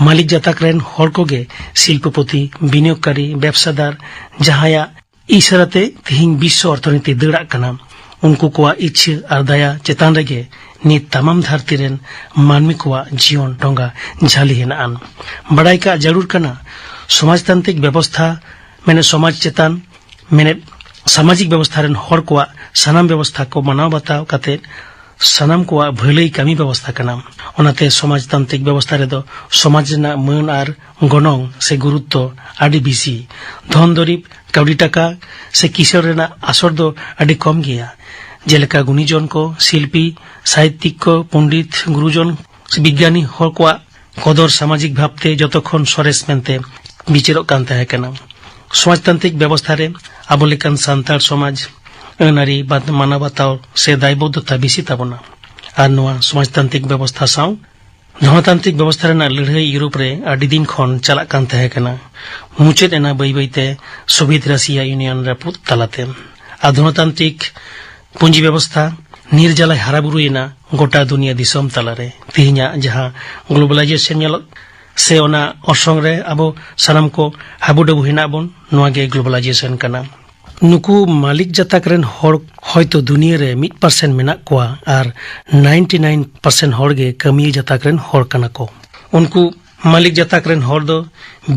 ᱢᱟᱹᱞᱤᱠ ᱡᱟᱛᱟᱠ ᱨᱮᱱ ᱦᱚᱲ ᱠᱚᱜᱮ ᱥᱤᱞᱯᱚᱯᱚᱛᱤ, ᱵᱤᱱᱤᱭᱳᱜᱽᱠᱟᱨᱤ, ᱵᱮᱵᱥᱟᱫᱟᱨ, ᱡᱟᱦᱟᱸᱭᱟᱜ ᱤᱥᱟᱹᱨᱟᱛᱮ ᱛᱤᱦᱤᱧ ᱵᱤᱥᱥᱚ ᱚᱨᱛᱷᱚᱱᱤᱛᱤ ᱫᱟᱹᱲᱟᱜ ᱠᱟᱱᱟ᱾ ᱩᱱᱠᱩ ᱠᱚᱣᱟᱜ ᱤᱪᱪᱷᱟᱹ ᱟᱨ ᱫᱟᱭᱟ ᱪᱮᱛᱟᱱ ᱨᱮᱜᱮ ᱱᱤᱛ ᱛᱟᱢᱟᱢ ᱫᱷᱟᱹᱨᱛᱤ ᱨᱮᱱ ᱢᱟᱹᱱᱢᱤ ᱠᱚᱣᱟᱜ ᱡᱤᱭᱚᱱ ᱰᱷᱚᱸᱜᱟ ᱡᱷᱟᱹᱞᱤ ᱦᱮᱱᱟᱜᱼᱟ᱾ ᱵᱟᱰᱟᱭ ᱠᱟᱜ ᱡᱟᱹᱨᱩᱲ ᱠᱟᱱᱟ, ᱥᱚᱢᱟᱡᱽᱛᱟᱱᱛᱨᱤᱠ ᱵᱮᱵᱚᱥᱛᱷᱟ, ᱢᱮᱱᱮᱫ ᱥᱚᱢᱟᱡᱽ ᱪᱮᱛᱟᱱ, ᱢᱮᱱᱮᱫ ᱥᱟᱢᱟᱡᱤᱠ ᱵᱮᱵᱚᱥᱛᱷᱟ ᱨᱮᱱ ᱦᱚᱲ ᱠᱚᱣᱟᱜ ᱥᱟᱱᱟᱢ ᱵᱮᱵᱚᱥᱛᱷᱟ ᱠᱚ ᱢᱟᱱᱟᱣ ᱵᱟᱛᱟᱣ ᱠᱟᱛᱮ ᱥᱟᱱᱟᱢ ᱠᱚᱣᱟᱜ ᱵᱷᱟᱹᱞᱟᱹᱭ ᱠᱟᱹᱢᱤ ᱵᱮᱵᱚᱥᱛᱷᱟ ᱠᱟᱱᱟ᱾ ᱚᱱᱟᱛᱮ ᱥᱚᱢᱟᱡᱽᱛᱟᱱᱛᱨᱤᱠ ᱵᱮᱵᱚᱥᱛᱷᱟ ᱨᱮᱫᱚ ᱥᱚᱢᱟᱡᱽ ᱨᱮᱱᱟᱜ ᱢᱟᱹᱱ ᱟᱨ ᱜᱚᱱᱚᱝ ᱥᱮ ᱜᱩᱨᱩᱛᱛᱚ ᱟᱹᱰᱤ ᱵᱮᱥᱤ᱾ ᱫᱷᱚᱱ ᱫᱩᱨᱤᱵᱽ, ᱠᱟᱹᱣᱰᱤ ᱴᱟᱠᱟ ᱥᱮ ᱠᱤᱥᱟᱹᱬ ᱨᱮᱱᱟᱜ ᱟᱥᱚᱨ ᱫᱚ ᱟᱹᱰᱤ ᱠᱚᱢ ᱜᱮᱭᱟ᱾ ᱡᱮᱞᱮᱠᱟ ᱜᱩᱱᱤᱡᱚᱱ ᱠᱚ, ᱥᱤᱞᱯᱤ, ᱥᱟᱦᱤᱛᱛᱤᱠ ᱠᱚ, ᱯᱚᱱᱰᱤᱛ, ᱜᱩᱨᱩᱡᱚᱱ ᱥᱮ ᱵᱤᱜᱽᱜᱟᱱᱤ ᱦᱚᱲ ᱠᱚᱣᱟᱜ ᱠᱚᱫᱚᱨ ᱥᱟᱢᱟᱡᱤᱠ ᱵᱷᱟᱵᱽᱛᱮ ᱡᱚᱛᱚ ᱠᱷᱚᱱ ᱥᱚᱨᱮᱥ ᱢᱮᱱᱛᱮ ᱵᱤᱪᱟᱹᱨᱚᱜ ᱠᱟᱱ ᱛᱟᱦᱮᱸ ᱠᱟᱱᱟ᱾ ᱥᱚᱢᱟᱡᱽᱛᱟᱱᱛᱨᱤᱠ ᱵᱮᱵᱚᱥᱛᱷᱟ ᱨᱮ ᱟᱵᱚ ᱞᱮᱠᱟᱱ ᱥᱟᱱᱛᱟᱲ ᱥᱚᱢᱟᱡᱽ ᱟᱹᱱ ᱟᱹᱨᱤ ᱵᱟᱫ ᱢᱟᱱᱟᱣ ᱵᱟᱛᱟᱣ ᱥᱮ ᱫᱟᱭᱵᱚᱫᱽᱫᱷᱚᱛᱟ ᱵᱮᱥᱤ ᱛᱟᱵᱚᱱᱟ᱾ ᱟᱨ ᱱᱚᱣᱟ ᱥᱚᱢᱟᱡᱽᱛᱟᱱᱛᱨᱤᱠ ᱵᱮᱵᱚᱥᱛᱷᱟ ᱥᱟᱶ ᱫᱷᱚᱱᱚᱛᱟᱱᱛᱨᱤᱠ ᱵᱮᱵᱚᱥᱛᱷᱟ ᱨᱮᱱᱟᱜ ᱞᱟᱹᱲᱦᱟᱹᱭ ᱤᱭᱩᱨᱳᱯ ᱨᱮ ᱟᱹᱰᱤ ᱫᱤᱱ ᱠᱷᱚᱱ ᱪᱟᱞᱟᱜ ᱠᱟᱱ ᱛᱟᱦᱮᱸ ᱠᱟᱱᱟ᱾ ᱢᱩᱪᱟᱹᱫ ᱮᱱᱟ ᱵᱟᱹᱭ ᱵᱟᱹᱭᱛᱮ ᱥᱳᱵᱷᱤᱭᱮᱛ ᱨᱟᱥᱤᱭᱟ ᱤᱭᱩᱱᱤᱭᱚᱱ ᱨᱟᱹᱯᱩᱫ ᱛᱟᱞᱟᱛᱮ᱾ ᱟᱨ ᱫᱷᱚᱱᱚᱛᱟᱱᱛᱨᱤᱠ ᱯᱩᱸᱡᱤ ᱵᱮᱵᱚᱥᱛᱷᱟ ᱱᱤᱨᱡᱟᱞᱟᱭ ᱦᱟᱨᱟ ᱵᱩᱨᱩᱭᱮᱱᱟ ᱜᱚᱴᱟ ᱫᱩᱱᱤᱭᱟᱹ ᱫᱤᱥᱚᱢ ᱛᱟᱞᱟᱨᱮ᱾ ᱛᱮᱦᱮᱧᱟᱜ ᱡᱟᱦᱟᱸ ᱜᱞᱳᱵᱟᱞᱟᱭᱡᱮᱥᱚᱱ ᱧᱮᱞᱚᱜ ᱥᱮ ᱚᱱᱟ ᱚᱨᱥᱚᱝ ᱨᱮ ᱟᱵᱚ ᱥᱟᱱᱟᱢ ᱠᱚ ᱦᱟᱹᱵᱩᱰᱟᱹᱵᱩ ᱦᱮᱱᱟᱜ ᱵᱚᱱ, ᱱᱚᱣᱟ ᱜᱮ ᱜᱞᱳᱵᱟᱞᱟᱭᱡᱮᱥᱚᱱ ᱠᱟᱱᱟ᱾ ᱱᱩᱠᱩ ᱢᱟᱹᱞᱤᱠ ᱡᱟᱛᱟᱠ ᱨᱮᱱ ᱦᱚᱲ ᱦᱚᱭᱛᱚ ᱫᱩᱱᱤᱭᱟᱹ ᱨᱮ ᱢᱤᱫ ᱯᱟᱨᱥᱮᱱᱴ ᱢᱮᱱᱟᱜ ᱠᱚᱣᱟ ᱟᱨ ᱱᱟᱭᱤᱱᱴᱤ ᱱᱟᱭᱤᱱ ᱯᱟᱨᱥᱮᱱᱴ ᱦᱚᱲ ᱜᱮ ᱠᱟᱹᱢᱤᱭᱟᱹ ᱡᱟᱛᱟᱠ ᱨᱮᱱ ᱦᱚᱲ ᱠᱟᱱᱟ ᱠᱚ᱾ ᱩᱱᱠᱩ ᱢᱟᱹᱞᱤᱠ ᱡᱟᱛᱟᱠ ᱨᱮᱱ ᱦᱚᱲ ᱫᱚ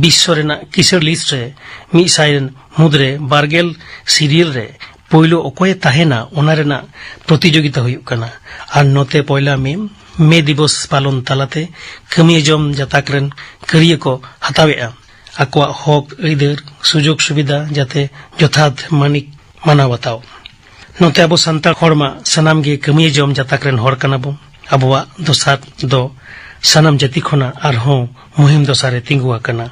ᱵᱤᱥᱥᱚ ᱨᱮᱱᱟᱜ ᱠᱤᱥᱟᱹᱬ ᱞᱤᱥᱴ ᱨᱮ ᱢᱤᱫ ᱥᱟᱭ ᱨᱮᱱ ᱢᱩᱫᱽᱨᱮ ᱵᱟᱨ ᱜᱮᱞ ᱥᱤᱨᱤᱭᱟᱞ ᱨᱮ ᱯᱳᱭᱞᱳ ᱚᱠᱚᱭᱮ ᱛᱟᱦᱮᱱᱟ, ᱚᱱᱟ ᱨᱮᱱᱟᱜ ᱯᱨᱚᱛᱤᱡᱳᱜᱤᱛᱟ ᱦᱩᱭᱩᱜ ᱠᱟᱱᱟ᱾ ᱟᱨ ᱱᱚᱛᱮ ᱯᱚᱭᱞᱟ ᱢᱮ, ᱢᱮ ᱫᱤᱵᱚᱥ ᱯᱟᱞᱚᱱ ᱛᱟᱞᱟᱛᱮ ᱠᱟᱹᱢᱤᱭᱟᱹ ᱡᱚᱢ ᱡᱟᱛᱟᱠ ᱨᱮᱱ ᱠᱟᱹᱨᱤᱭᱟᱹ ᱠᱚ ᱦᱟᱛᱟᱣᱮᱫᱼᱟ ᱟᱠᱚᱣᱟᱜ ᱦᱚᱠ ᱟᱹᱭᱫᱟᱹᱨ, ᱥᱩᱡᱳᱜᱽ ᱥᱩᱵᱤᱫᱷᱟ ᱡᱟᱛᱮ ᱡᱚᱛᱷᱟᱛ ᱢᱟᱹᱱᱤᱠ ᱢᱟᱱᱟᱣ ᱵᱟᱛᱟᱣ᱾ ᱱᱚᱛᱮ ᱟᱵᱚ ᱥᱟᱱᱛᱟᱲ ᱦᱚᱲ ᱢᱟ ᱥᱟᱱᱟᱢ ᱜᱮ ᱠᱟᱹᱢᱤᱭᱟᱹ ᱡᱚᱢ ᱡᱟᱛᱟᱠ ᱨᱮᱱ ᱦᱚᱲ ᱠᱟᱱᱟ ᱵᱚᱱ᱾ ᱟᱵᱚᱣᱟᱜ ᱫᱚᱥᱟᱨ ᱫᱚ ᱥᱟᱱᱟᱢ ᱡᱟᱹᱛᱤ ᱠᱷᱚᱱᱟᱜ ᱟᱨᱦᱚᱸ ᱢᱩᱦᱤᱢ ᱫᱚᱥᱟᱨ ᱨᱮ ᱛᱤᱸᱜᱩ ᱟᱠᱟᱱᱟ᱾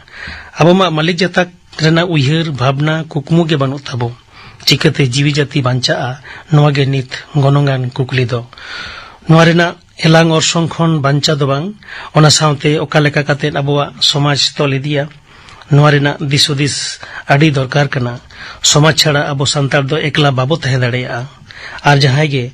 ᱟᱵᱚ ᱢᱟ ᱢᱟᱹᱞᱤᱠ ᱡᱟᱛᱟᱠ ᱨᱮᱱᱟᱜ ᱩᱭᱦᱟᱹᱨ ᱵᱷᱟᱵᱽᱱᱟ ᱠᱩᱠᱢᱩ ᱜᱮ ᱵᱟᱹᱱᱩᱜ ᱛᱟᱵᱚ᱾ ᱪᱤᱠᱟᱹᱛᱮ ᱡᱤᱣᱤ ᱡᱟᱹᱛᱤ ᱵᱟᱧᱪᱟᱜᱼᱟ? ᱱᱚᱣᱟ ᱜᱮ ᱱᱤᱛ ᱜᱚᱱᱚᱝᱟᱱ ᱠᱩᱠᱞᱤ ᱫᱚ᱾ ᱱᱚᱣᱟ ᱨᱮᱱᱟᱜ ᱮᱞᱟᱝ ᱚᱨᱥᱚᱝ ᱠᱷᱚᱱ ᱵᱟᱧᱪᱟᱣ ᱫᱚ ᱵᱟᱝ, ᱚᱱᱟ ᱥᱟᱶᱛᱮ ᱚᱠᱟ ᱞᱮᱠᱟ ᱠᱟᱛᱮ ᱟᱵᱚᱣᱟᱜ ᱥᱚᱢᱟᱡᱽ ᱛᱚᱞ ᱤᱫᱤᱭᱟ, ᱱᱚᱣᱟ ᱨᱮᱱᱟᱜ ᱫᱤᱥ ᱦᱩᱫᱤᱥ ᱟᱹᱰᱤ ᱫᱚᱨᱠᱟᱨ ᱠᱟᱱᱟ᱾ ᱥᱚᱢᱟᱡᱽ ᱪᱷᱟᱲᱟ ᱟᱵᱚ ᱥᱟᱱᱛᱟᱲ ᱫᱚ ᱮᱠᱞᱟ ᱵᱟᱵᱚ ᱛᱟᱦᱮᱸ ᱫᱟᱲᱮᱭᱟᱜᱼᱟ᱾ ᱟᱨ ᱡᱟᱦᱟᱸᱭ ᱜᱮ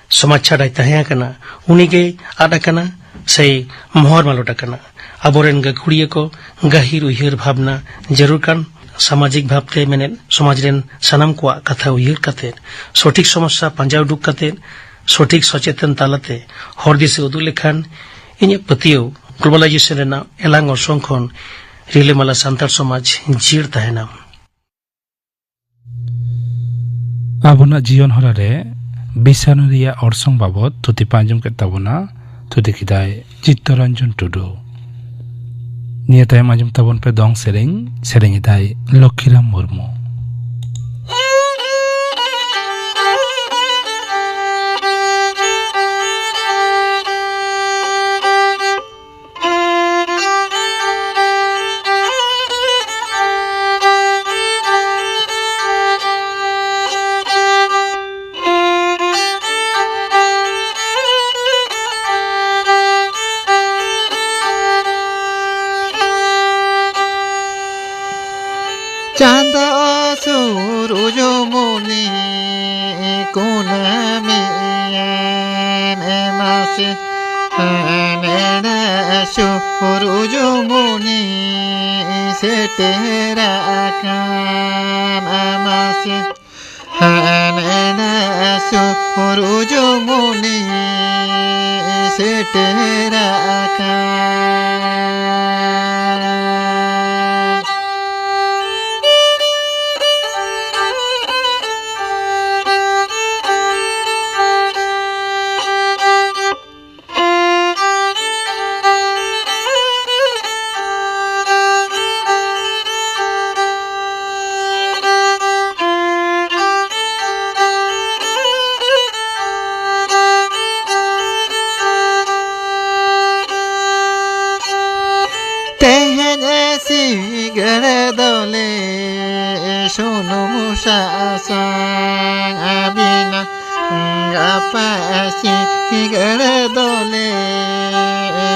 ᱥᱚᱢᱟᱡᱽ ᱪᱷᱟᱰᱟᱭ ᱛᱟᱦᱮᱸ ᱟᱠᱟᱱᱟ, ᱩᱱᱤ ᱜᱮᱭ ᱟᱫ ᱟᱠᱟᱱᱟ ᱥᱮᱭ ᱢᱚᱦᱚᱨ ᱢᱟᱞᱚᱴ ᱟᱠᱟᱱᱟ᱾ ᱟᱵᱚᱨᱮᱱ ᱜᱟᱹᱠᱷᱩᱲᱤᱭᱟᱹ ᱠᱚ ᱜᱟᱹᱦᱤᱨ ᱩᱭᱦᱟᱹᱨ ᱵᱷᱟᱵᱽᱱᱟ ᱡᱟᱹᱨᱩᱲ ᱠᱟᱱ, ᱥᱟᱢᱟᱡᱤᱠ ᱵᱷᱟᱵᱽᱛᱮ ᱢᱮᱱᱮᱫ ᱥᱚᱢᱟᱡᱽ ᱨᱮᱱ ᱥᱟᱱᱟᱢ ᱠᱚᱣᱟᱜ ᱠᱟᱛᱷᱟ ᱩᱭᱦᱟᱹᱨ ᱠᱟᱛᱮ, ᱥᱚᱴᱷᱤᱠ ᱥᱚᱢᱚᱥᱥᱟ ᱯᱟᱸᱡᱟ ᱩᱰᱩᱠ ᱠᱟᱛᱮ, ᱥᱚᱴᱷᱤᱠ ᱥᱚᱪᱮᱛᱚᱱ ᱛᱟᱞᱟᱛᱮ ᱦᱚᱨ ᱫᱤᱥᱟᱹ ᱩᱫᱩᱜ ᱞᱮᱠᱷᱟᱱ, ᱤᱧᱟᱹᱜ ᱯᱟᱹᱛᱭᱟᱹᱣ ᱜᱞᱳᱵᱟᱞᱟᱭᱡᱮᱥᱚᱱ ᱨᱮᱱᱟᱜ ᱮᱞᱟᱝ ᱚᱨᱥᱚᱝ ᱠᱷᱚᱱ ᱨᱤᱞᱟᱹᱢᱟᱞᱟ ᱥᱟᱱᱛᱟᱲ ᱥᱚᱢᱟᱡᱽ ᱡᱤᱭᱟᱹᱲ ᱛᱟᱦᱮᱱᱟ᱾ ᱟᱵᱚᱱᱟᱜ ᱡᱤᱭᱚᱱ ᱦᱚᱨᱟ ᱨᱮ ᱵᱤᱥᱟᱱᱩ ᱨᱮᱭᱟᱜ ᱚᱨᱥᱚᱝ ᱵᱟᱵᱚᱛ ᱛᱷᱩᱛᱤ ᱯᱮ ᱟᱸᱡᱚᱢ ᱠᱮᱫ ᱛᱟᱵᱚᱱᱟ᱾ ᱛᱷᱩᱛᱤ ᱠᱮᱫᱟᱭ ᱪᱤᱛᱛᱚᱨᱚᱧᱡᱚᱱ ᱴᱩᱰᱩ᱾ ᱱᱤᱭᱟᱹ ᱛᱟᱭᱚᱢ ᱟᱸᱡᱚᱢ ᱛᱟᱵᱚᱱ ᱯᱮ ᱫᱚᱝ ᱥᱮᱨᱮᱧ, ᱥᱮᱨᱮᱧ ᱮᱫᱟᱭ ᱞᱚᱠᱠᱷᱤᱨᱟᱢ ᱢᱩᱨᱢᱩ᱾ ᱪᱟᱸᱫᱚ ᱥᱩᱨᱩᱡᱽ ᱢᱩᱱᱤ ᱠᱩᱱᱟᱹᱢᱤ ᱮᱱ ᱢᱟᱥᱮ, ᱦᱟᱱᱮ ᱥᱩᱨᱩᱡᱽ ᱢᱩᱱᱤ ᱥᱮᱴᱮᱨ ᱟᱠᱟᱱ ᱢᱟᱥᱮ᱾ ᱦᱟᱱᱮ ᱥᱩᱨᱩᱡᱽ ᱢᱩᱱᱤ ᱥᱮᱴᱮᱨ ᱟᱠᱟᱱ᱾ ᱟᱥᱟᱝ ᱟᱹᱵᱤᱱᱟ ᱜᱟᱯᱟ ᱥᱤᱸᱜᱟᱹᱲ ᱫᱚᱞᱮ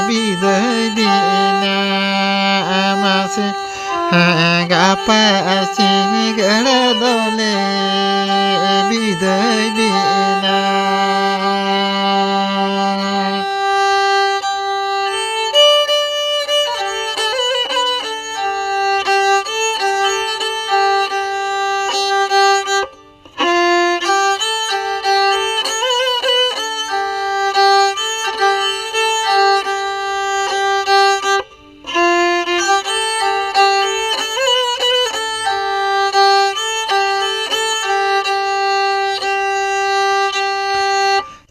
ᱵᱤᱫᱟᱹᱭ ᱵᱤᱱᱟ ᱢᱟᱥᱮ᱾ ᱜᱟᱯᱟ ᱥᱤᱸᱜᱟᱹᱲ ᱫᱚᱞᱮ ᱵᱤᱫᱟᱹᱭ ᱵᱤᱱᱟ᱾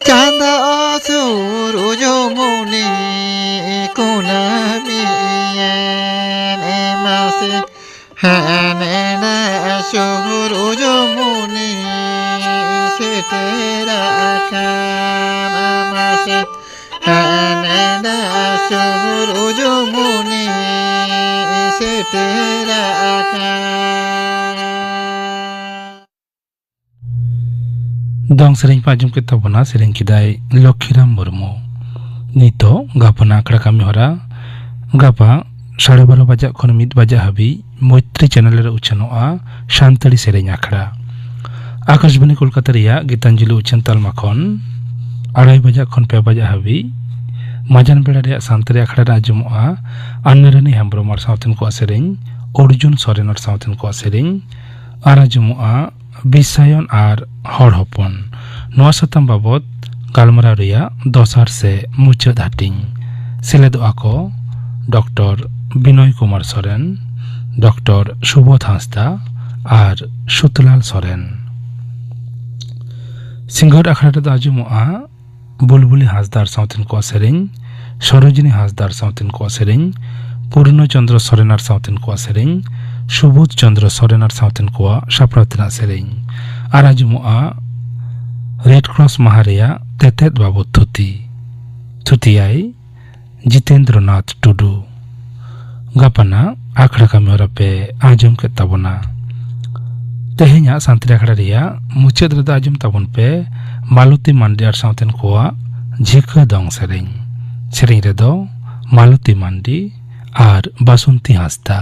ᱪᱟᱸᱫᱟ ᱥᱩᱨ ᱩᱡᱩᱢᱩᱱᱤ ᱠᱩᱱᱟᱹᱢᱤ ᱮᱱ ᱢᱟᱥᱮ᱾ ᱦᱟᱱᱮ ᱥᱩᱨ ᱩᱡᱩᱢᱩᱱᱤ ᱥᱮᱴᱮᱨ ᱟᱠᱟᱱ ᱢᱟᱥᱮ᱾ ᱦᱟᱱᱮ ᱥᱩᱨ ᱩᱡᱩᱢᱩᱱᱤ ᱥᱮᱴᱮᱨ ᱟᱠᱟᱱ᱾ ᱫᱚᱝ ᱥᱮᱨᱮᱧ ᱯᱮ ᱟᱸᱡᱚᱢ ᱠᱮᱫ ᱛᱟᱵᱚᱱᱟ, ᱥᱮᱨᱮᱧ ᱠᱮᱫᱟᱭ ᱞᱚᱠᱠᱷᱤᱨᱟᱢ ᱢᱩᱨᱢᱩ᱾ ᱱᱤᱛᱚᱜ ᱜᱟᱯᱟᱱᱟᱜ ᱟᱠᱷᱲᱟ ᱠᱟᱹᱢᱤ ᱦᱚᱨᱟ ᱜᱟᱯᱟ ᱥᱟᱲᱮ ᱵᱟᱨᱚ ᱵᱟᱡᱟᱜ ᱠᱷᱚᱱ ᱢᱤᱫ ᱵᱟᱡᱟᱜ ᱦᱟᱹᱵᱤᱡ ᱢᱳᱭᱛᱨᱤ ᱪᱮᱱᱮᱞ ᱨᱮ ᱩᱪᱷᱟᱹᱱᱚᱜᱼᱟ ᱥᱟᱱᱛᱟᱲᱤ ᱥᱮᱨᱮᱧ ᱟᱠᱷᱲᱟ᱾ ᱟᱠᱟᱥᱵᱟᱱᱤ ᱠᱳᱞᱠᱟᱛᱟ ᱨᱮᱭᱟᱜ ᱜᱤᱛᱟᱧᱡᱚᱞᱤ ᱩᱪᱷᱟᱹᱱ ᱛᱟᱞᱢᱟ ᱠᱷᱚᱱ ᱟᱲᱟᱭ ᱵᱟᱡᱟᱜ ᱠᱷᱚᱱ ᱯᱮ ᱵᱟᱡᱟᱜ ᱦᱟᱹᱵᱤᱡ ᱢᱟᱡᱟᱱ ᱵᱮᱲᱟ ᱨᱮᱭᱟᱜ ᱥᱟᱱᱛᱟᱲᱤ ᱟᱠᱷᱲᱟ ᱨᱮ ᱟᱸᱡᱚᱢᱚᱜᱼᱟ ᱟᱱᱱᱟᱨᱟᱱᱤ ᱦᱮᱢᱵᱨᱚᱢ ᱟᱨ ᱥᱟᱶᱛᱮᱱ ᱠᱚᱣᱟᱜ ᱥᱮᱨᱮᱧ, ᱚᱨᱡᱩᱱ ᱥᱚᱨᱮᱱ ᱟᱨ ᱥᱟᱶᱛᱮᱱ ᱠᱚᱣᱟᱜ ᱥᱮᱨᱮᱧ, ᱟᱨ ᱟᱸᱡᱚᱢᱚᱜᱼᱟ ᱵᱤᱥᱟᱭᱚᱱ ᱟᱨ ᱦᱚᱲ ᱦᱚᱯᱚᱱ᱾ ᱱᱚᱣᱟ ᱥᱟᱛᱟᱢ ᱵᱟᱵᱚᱛ ᱜᱟᱞᱢᱟᱨᱟᱣ ᱨᱮᱭᱟᱜ ᱫᱚᱥᱟᱨ ᱥᱮ ᱢᱩᱪᱟᱹᱫ ᱦᱟᱹᱴᱤᱧ᱾ ᱥᱮᱞᱮᱫᱚᱜᱼᱟ ᱠᱚ ᱰᱚᱠᱴᱚᱨ ᱵᱤᱱᱚᱭ ᱠᱩᱢᱟᱨ ᱥᱚᱨᱮᱱ, ᱰᱚᱠᱴᱚᱨ ᱥᱩᱵᱳᱫᱷ ᱦᱟᱸᱥᱫᱟ ᱟᱨ ᱥᱩᱛᱞᱟᱞ ᱥᱚᱨᱮᱱ᱾ ᱥᱤᱸᱜᱟᱹᱲ ᱟᱠᱷᱲᱟ ᱨᱮᱫᱚ ᱟᱸᱡᱚᱢᱚᱜᱼᱟ ᱵᱩᱞᱵᱩᱞᱤ ᱦᱟᱸᱥᱫᱟ ᱟᱨ ᱥᱟᱶᱛᱮᱱ ᱠᱚᱣᱟᱜ ᱥᱮᱨᱮᱧ, ᱥᱚᱨᱳᱡᱤᱱᱤ ᱦᱟᱸᱥᱫᱟ ᱟᱨ ᱥᱟᱶᱛᱮᱱ ᱠᱚᱣᱟᱜ ᱥᱮᱨᱮᱧ, ᱯᱩᱨᱱᱚ ᱪᱚᱸᱫᱽᱨᱚ ᱥᱚᱨᱮᱱ ᱟᱨ ᱥᱟᱶᱛᱮᱱ ᱠᱚᱣᱟᱜ ᱥᱮᱨᱮᱧ, ᱥᱩᱵᱳᱫᱷ ᱪᱚᱸᱫᱽᱨᱚ ᱥᱚᱨᱮᱱ ᱟᱨ ᱥᱟᱶᱛᱮᱱ ᱠᱚᱣᱟᱜ ᱥᱟᱯᱲᱟᱣ ᱛᱮᱱᱟᱜ ᱥᱮᱨᱮᱧ᱾ ᱟᱨ ᱟᱸᱡᱚᱢᱚᱜᱼᱟ ᱨᱮᱰ ᱠᱨᱚᱥ ᱢᱟᱦᱟ ᱨᱮᱭᱟᱜ ᱛᱮᱛᱮᱫ ᱵᱟᱵᱚᱛ ᱛᱷᱩᱛᱤ᱾ ᱛᱷᱩᱛᱤᱭᱟᱭ ᱡᱤᱛᱮᱱᱫᱨᱚᱱᱟᱛᱷ ᱴᱩᱰᱩ᱾ ᱜᱟᱯᱟᱱᱟᱜ ᱟᱠᱷᱲᱟ ᱠᱟᱹᱢᱤ ᱦᱚᱨᱟ ᱯᱮ ᱟᱸᱡᱚᱢ ᱠᱮᱫ ᱛᱟᱵᱚᱱᱟ᱾ ᱛᱮᱦᱮᱧᱟᱜ ᱥᱟᱱᱛᱟᱲᱤ ᱟᱠᱷᱲᱟ ᱨᱮᱭᱟᱜ ᱢᱩᱪᱟᱹᱫ ᱨᱮᱫᱚ ᱟᱸᱡᱚᱢ ᱛᱟᱵᱚᱱ ᱯᱮ ᱢᱟᱞᱚᱛᱤ ᱢᱟᱱᱰᱤ ᱟᱨ ᱥᱟᱶᱛᱮᱱ ᱠᱚᱣᱟᱜ ᱡᱷᱤᱠᱟᱹ ᱫᱚᱝ ᱥᱮᱨᱮᱧ᱾ ᱥᱮᱨᱮᱧ ᱨᱮᱫᱚ ᱢᱟᱞᱚᱛᱤ ᱢᱟᱱᱰᱤ ᱟᱨ ᱵᱟᱥᱚᱱᱛᱤ ᱦᱟᱸᱥᱫᱟ᱾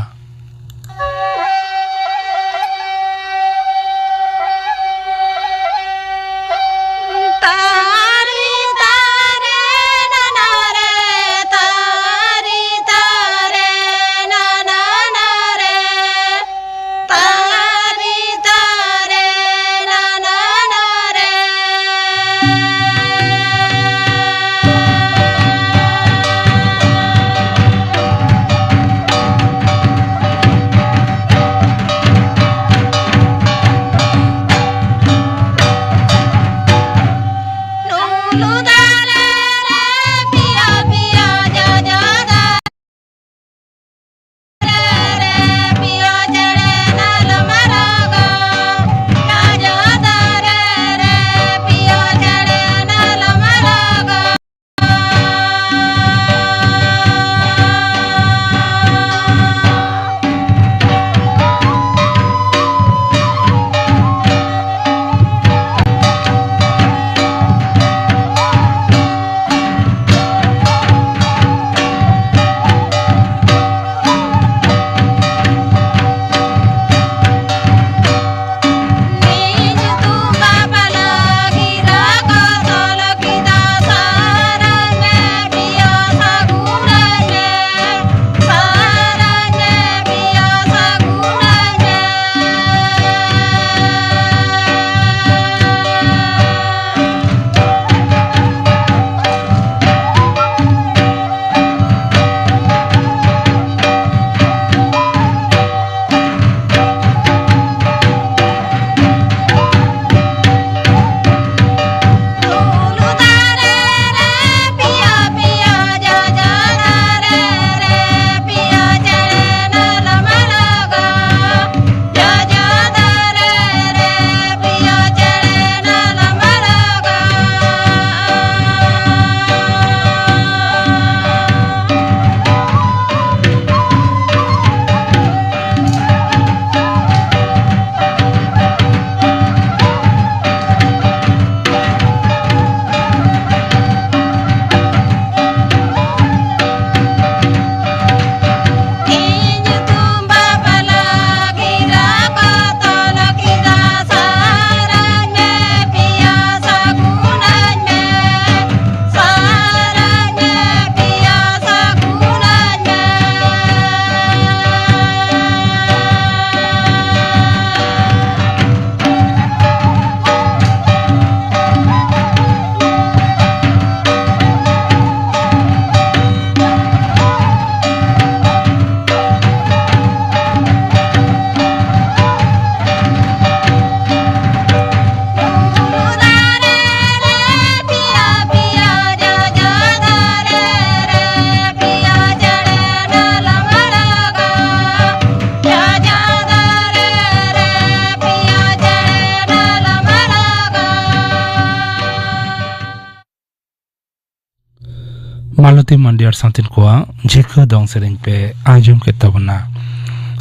ᱢᱟᱞᱚᱛᱤ ᱢᱟᱱᱰᱤ ᱟᱨ ᱥᱟᱶᱛᱮᱱ ᱠᱚᱣᱟᱜ ᱡᱷᱤᱠᱟᱹ ᱫᱚᱝ ᱥᱮᱨᱮᱧ ᱯᱮ ᱟᱸᱡᱚᱢ ᱠᱮᱫ ᱛᱟᱵᱚᱱᱟ᱾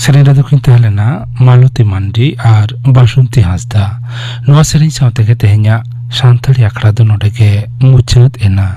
ᱥᱮᱨᱮᱧ ᱨᱮᱫᱚ ᱠᱤᱱ ᱛᱟᱦᱮᱸ ᱞᱮᱱᱟ ᱢᱟᱞᱚᱛᱤ ᱢᱟᱱᱰᱤ ᱟᱨ ᱵᱟᱥᱚᱱᱛᱤ ᱦᱟᱸᱥᱫᱟ᱾ ᱱᱚᱣᱟ ᱥᱮᱨᱮᱧ ᱥᱟᱶ ᱛᱮᱜᱮ ᱛᱮᱦᱮᱧᱟᱜ ᱥᱟᱱᱛᱟᱲᱤ ᱟᱠᱷᱲᱟ ᱫᱚ ᱱᱚᱰᱮ ᱜᱮ ᱢᱩᱪᱟᱹᱫ ᱮᱱᱟ᱾